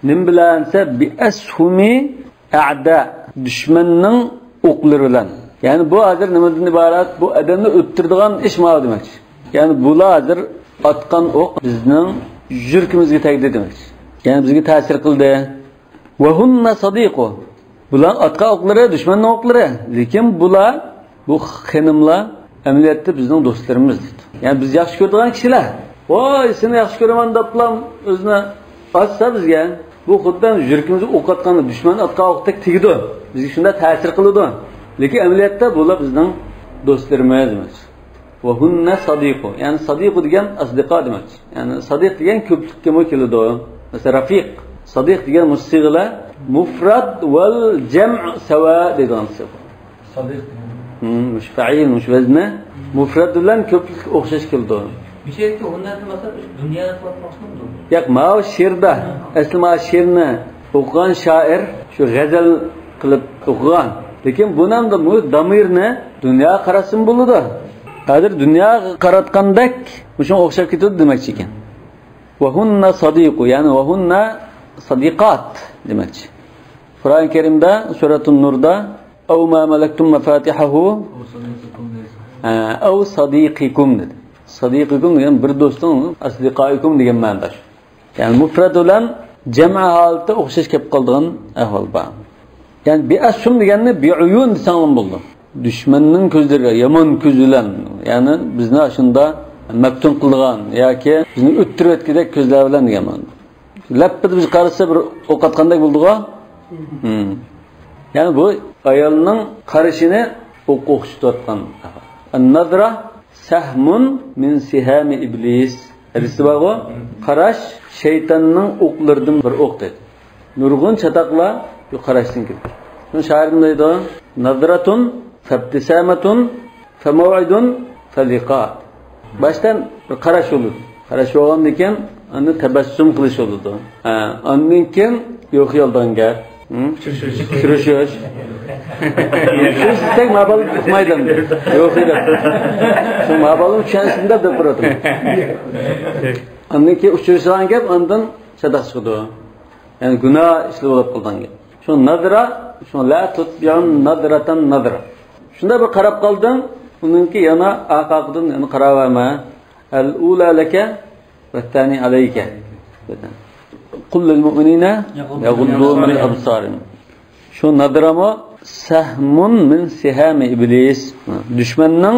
نېمە بىلەن دېسە، بىئەسھۇمى ئەدا، دۈشمەننىڭ ئوقلىرى بىلەن. يەنى بۇ ھازىر نېمىدىن ئىبارەت؟ بۇ ئادەمنى ئۆلتۈرىدىغان ئىش ماۋۇ دېمەكچى. يەنى بۇلار ھازىر ئاتقان ئوق بىزنىڭ يۈرىكىمىزگە تەگدى دېمەكچى. يەنى بىزگە تەسىر قىلدى. ۋە ھۇننە سەدىقۇ. بۇلار ئاتقان ئوقلىرى دۈشمەننىڭ ئوقلىرى. لېكىن بۇلار، بۇ خېنىملار ئەمەلىيەتتە بىزنىڭ دوستلىرىمىز دەيدۇ. يەنى بىز ياخشى كۆرىدىغان كىشىلەر. ۋاي، سېنى ياخشى كۆرىمەن دەپلا ئۆزىنى ئاتسا بىزگە، بۇ خۇددى يۈرىكىمىزگە ئوق ئاتقان، دۈشمەن ئاتقان ئوقتەك تېگىدۇ. بىزگە شۇنداق تەسىر قىلىدۇ. لېكىن ئەمەلىيەتتە بۇلار بىزنىڭ دوستلىرىمىز ئەمەس. ۋە ھۇننە سەدىقۇ. يەنى سەدىقۇ دېگەن ئەسدىقا دېمەكچى. يەنى سەدىق دېگەن كۆپلۈككىمۇ كېلىدۇ. مەسىلەن، رەفىق. سەدىق دېگەن مۇشۇ سىيغىلار مۇفرەد ۋەل جەمئ سەۋا دەيدىغان سىيغا. سەدىق دېگەن. ھىم، مۇشۇ فەئىل، مۇشۇ ۋەزنى مۇفرەد بىلەن كۆپلۈك ئوخشاش كېلىدۇ. بۇ شېئىرنى ئۇنداق دېمەسەك، دۇنيادا قىلىۋاتماقچىمىدۇ؟ ياق، ماۋۇ شېئىردا، ئەسلى ماۋۇ شېئىرنى ئوقۇغان شائىر شۇ غەزەل قىلىپ ئوقۇغان. لېكىن بۇنىڭدا بۇ دامىرنى دۇنياغا قاراتسىمۇ بولىدۇ. ھازىر دۇنياغا قاراتقاندەك مۇشۇنىڭغا ئوخشاپ كېتىدۇ دېمەكچى ئىكەن. ۋە ھۇننە سەدىقۇ، يەنى ۋە ھۇننە سەدىقات دېمەكچى. قۇرئان كەرىمدە سۈرەتۇن نۇردا ئەۋ ما مەلەكتۇم مەفاتىھەھۇ، ھە، ئەۋ سەدىقىكۇم دېدى. سەدىقىكۇم دېگەن بىر دوستۇڭ، ئەسدىقائىكۇم دېگەن مەنىدە شۇ. يەنى مۇفرەد بىلەن جەمئ ھالىتى ئوخشاش كېلىپ قالىدىغان ئەھۋال بار. يەنى بىئەسھۇم دېگەننى بىئۇيۇن دېسەڭلارمۇ بولىدۇ. دۈشمەننىڭ كۆزلىرىگە يامان كۆز بىلەن، يەنى بىزنى ئاشۇندا مەپتۇن قىلىدىغان ياكى بىزنى ئۆتتۈرۈۋەتكۈدەك كۆزلەر بىلەن دېگەن مەنىدە. لەپپىدە بىز قارىسا، بىر ئوق ئاتقاندەك بولدىغۇ. ھىم. يەنى بۇ ئايالنىڭ قارىشىنى ئوق ئوخشىتىۋاتقان. النظرة سهم من سهام إبليس. ھەدىستە بارغۇ، قاراش شەيتاننىڭ ئوقلىرىدىن بىر ئوق دەيدۇ. نۇرغۇن چاتاقلار شۇ قاراشتىن كېلىدۇ. شۇنى شائىر نېمە دەيدۇ؟ نظرة فابتسامة فموعد فلقاء. باشتا بىر قاراش بولىدۇ. قاراش بولغاندىن كېيىن ئاندىن تەبەسسۇم قىلىش بولىدۇ. ھە، ئاندىن كېيىن يوق يولدان گەپ. ھە؟ ئۇچرىشىش. ئۇچرىشىش دېسەك، ما بالا ئۇقمايدۇ ئەمدى. يوق دەپ. شۇ ما بالا چۈشەنسۇن دەپ دەپ تۇراتتىم. ئاندىن كېيىن ئۇچرىشىدىغان گەپ، ئاندىن چاتاق چىقىدۇ. يەنى گۇناھ ئىشلار بولۇپ قالغان گەپ. شۇ نەزرە، شۇ لا تۇتبىئۇن نەزرەتەن نەزرە. شۇنداق بىر قاراپ قالدىڭ، ئۇنىڭكى يەنە ئارقا-ئارقىدىن يەنە قاراۋەرمە. ئەل ئۇلا لەكە ۋەتتانى ئەلەيكە. قۇل لىل مۇئمىنىنە يەغۇددۇ مىن ئەبسارىھىم. شۇ نەزرەمۇ سەھمۇن مىن سىھامى ئىبلىس. دۈشمەننىڭ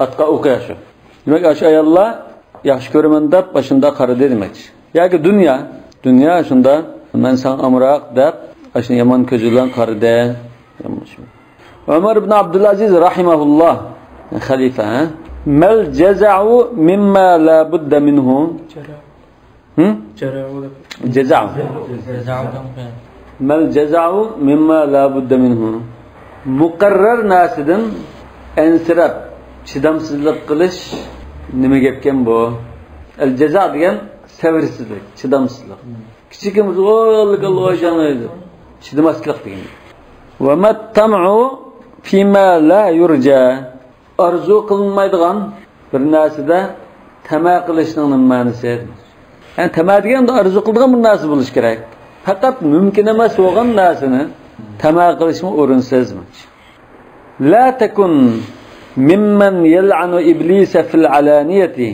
ئاتقان ئوقى شۇ. دېمەك، ئاشۇ ئاياللار ياخشى كۆرىمەن دەپ ئاشۇنداق قارىدى دېمەكچى. ياكى دۇنيا، دۇنيا شۇنداق، مەن ساڭا ئامراق دەپ ئاشۇ يامان كۆزى بىلەن قارىدى. ئۆمەر ئىبن ئابدۇلئەزىز رەھىمەھۇللاھ، خەلىپە، ھە؟ مەل جەزەئۇ مىمما لا بۇددە مىنھۇ. ھە؟ جەزەئۇ. مەل جەزەئۇ مىمما لا بۇددە مىنھۇ. مۇقەررەر نەرسىدىن ئەنسىرەپ، چىدامسىزلىق قىلىش نېمە گەپكەن بۇ؟ ئەل جەزەئۇ دېگەن سەۋرسىزلىك، چىدامسىزلىق. كىچىكىمىز ئويلىغانلىقى ئويجانلايدۇ. چىدىماسلىق دېگەن. ۋە مەتتەمئۇ فىما لا يۇرجا. ئارزۇ قىلىنمايدىغان بىر نەرسىدە تەمە قىلىشنىڭ نېمە مەنىسى؟ يەنى تەمە دېگەن ئارزۇ قىلىدىغان بىر نەرسە بولۇشى كېرەك. پەقەت مۇمكىن ئەمەس بولغان نەرسىنى تەمە قىلىشمۇ ئورۇنسىز. لا تەكۇن مىممەن يەلئەنۇ ئىبلىسە فىل ئەلانىيەتى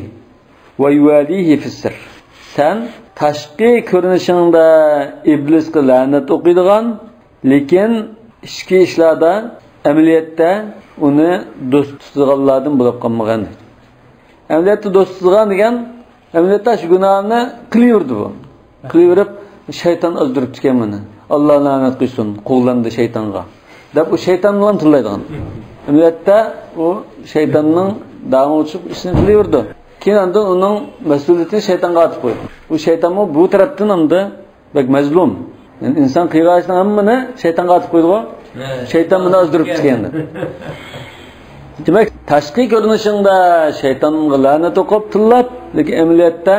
ۋە يۇۋالىھى فىسسىر. سەن تاشقى كۆرۈنۈشۈڭدە ئىبلىسقا لەنەت ئوقۇيدىغان، لېكىن ئىچكى ئىشلاردا، ئەمەلىيەتتە ئۇنى دوست تۇتىدىغانلاردىن بولۇپ قالمىغىن. ئەمەلىيەتتە دوست تۇتىدىغان دېگەن، ئەمەلىيەتتە شۇ گۇناھنى قىلىۋېرىدۇ بۇ. قىلىۋېرىپ، شەيتان ئازدۇرۇپتىكەن مېنى. ئاللا لەنەت قىلسۇن، قوغلاندى شەيتانغا، دەپ ئۇ شەيتان بىلەن تىللايدىغان. ئەمەلىيەتتە ئۇ شەيتاننىڭ داڭىغا چۈشۈپ ئىشىنى قىلىۋېرىدۇ. كېيىن ئاندىن ئۇنىڭ مەسئۇلىيىتىنى شەيتانغا ئارتىپ قويىدۇ. ئۇ شەيتانمۇ بۇ تەرەپتىن ئەمدى بەك مەزلۇم. يەنى ئىنسان قىلغان ئىشنىڭ ھەممىنى شەيتانغا ئارتىپ قويىدىغۇ. ھە. شەيتان بۇنى ئازدۇرۇپتىكەن دەپ. دېمەك، تاشقى كۆرۈنۈشۈڭدە شەيتانغا لەنەت ئوقۇپ، تىللاپ، لېكىن ئەمەلىيەتتە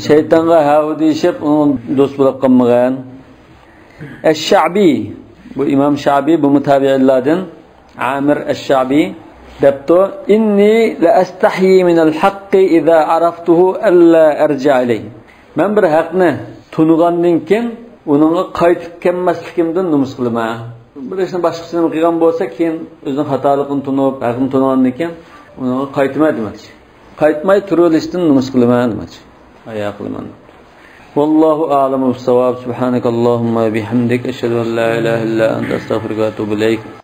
شەيتانغا ھەۋە دېيىشىپ، ئۇنىڭ دوست بولۇپ قالمىغان. ئەششەبى، بۇ ئىمام شەبى، بۇمۇ تابىئىنلاردىن، ئامىر ئەششەبى دەپتۇ: «ئىننى لەئەستەھيى مىنەل ھەققى ئىزا ئەرەفتۇھۇ ئەللا ئەرجىئە ئىلەيھى.» مەن بىر ھەقنى تونۇغاندىن كېيىن ئۇنىڭغا قايتىپ كەلمەسلىكىمدىن نومۇس قىلىمەن. بىر ئىشنى باشقىسى نېمە قىلغان بولسا، كېيىن ئۆزىنىڭ خاتالىقىنى تونۇپ، ھەقنى تونۇغاندىن كېيىن ئۇنىڭغا قايتىمەن دېمەكچى. قايتماي تۇرۇۋېلىشتىن نومۇس قىلىمەن دېمەكچى. ھايا قىلىمەن. والله أعلم بالصواب. سبحانك اللهم وبحمدك، أشهد أن لا إله إلا أنت، أستغفرك وأتوب إليك.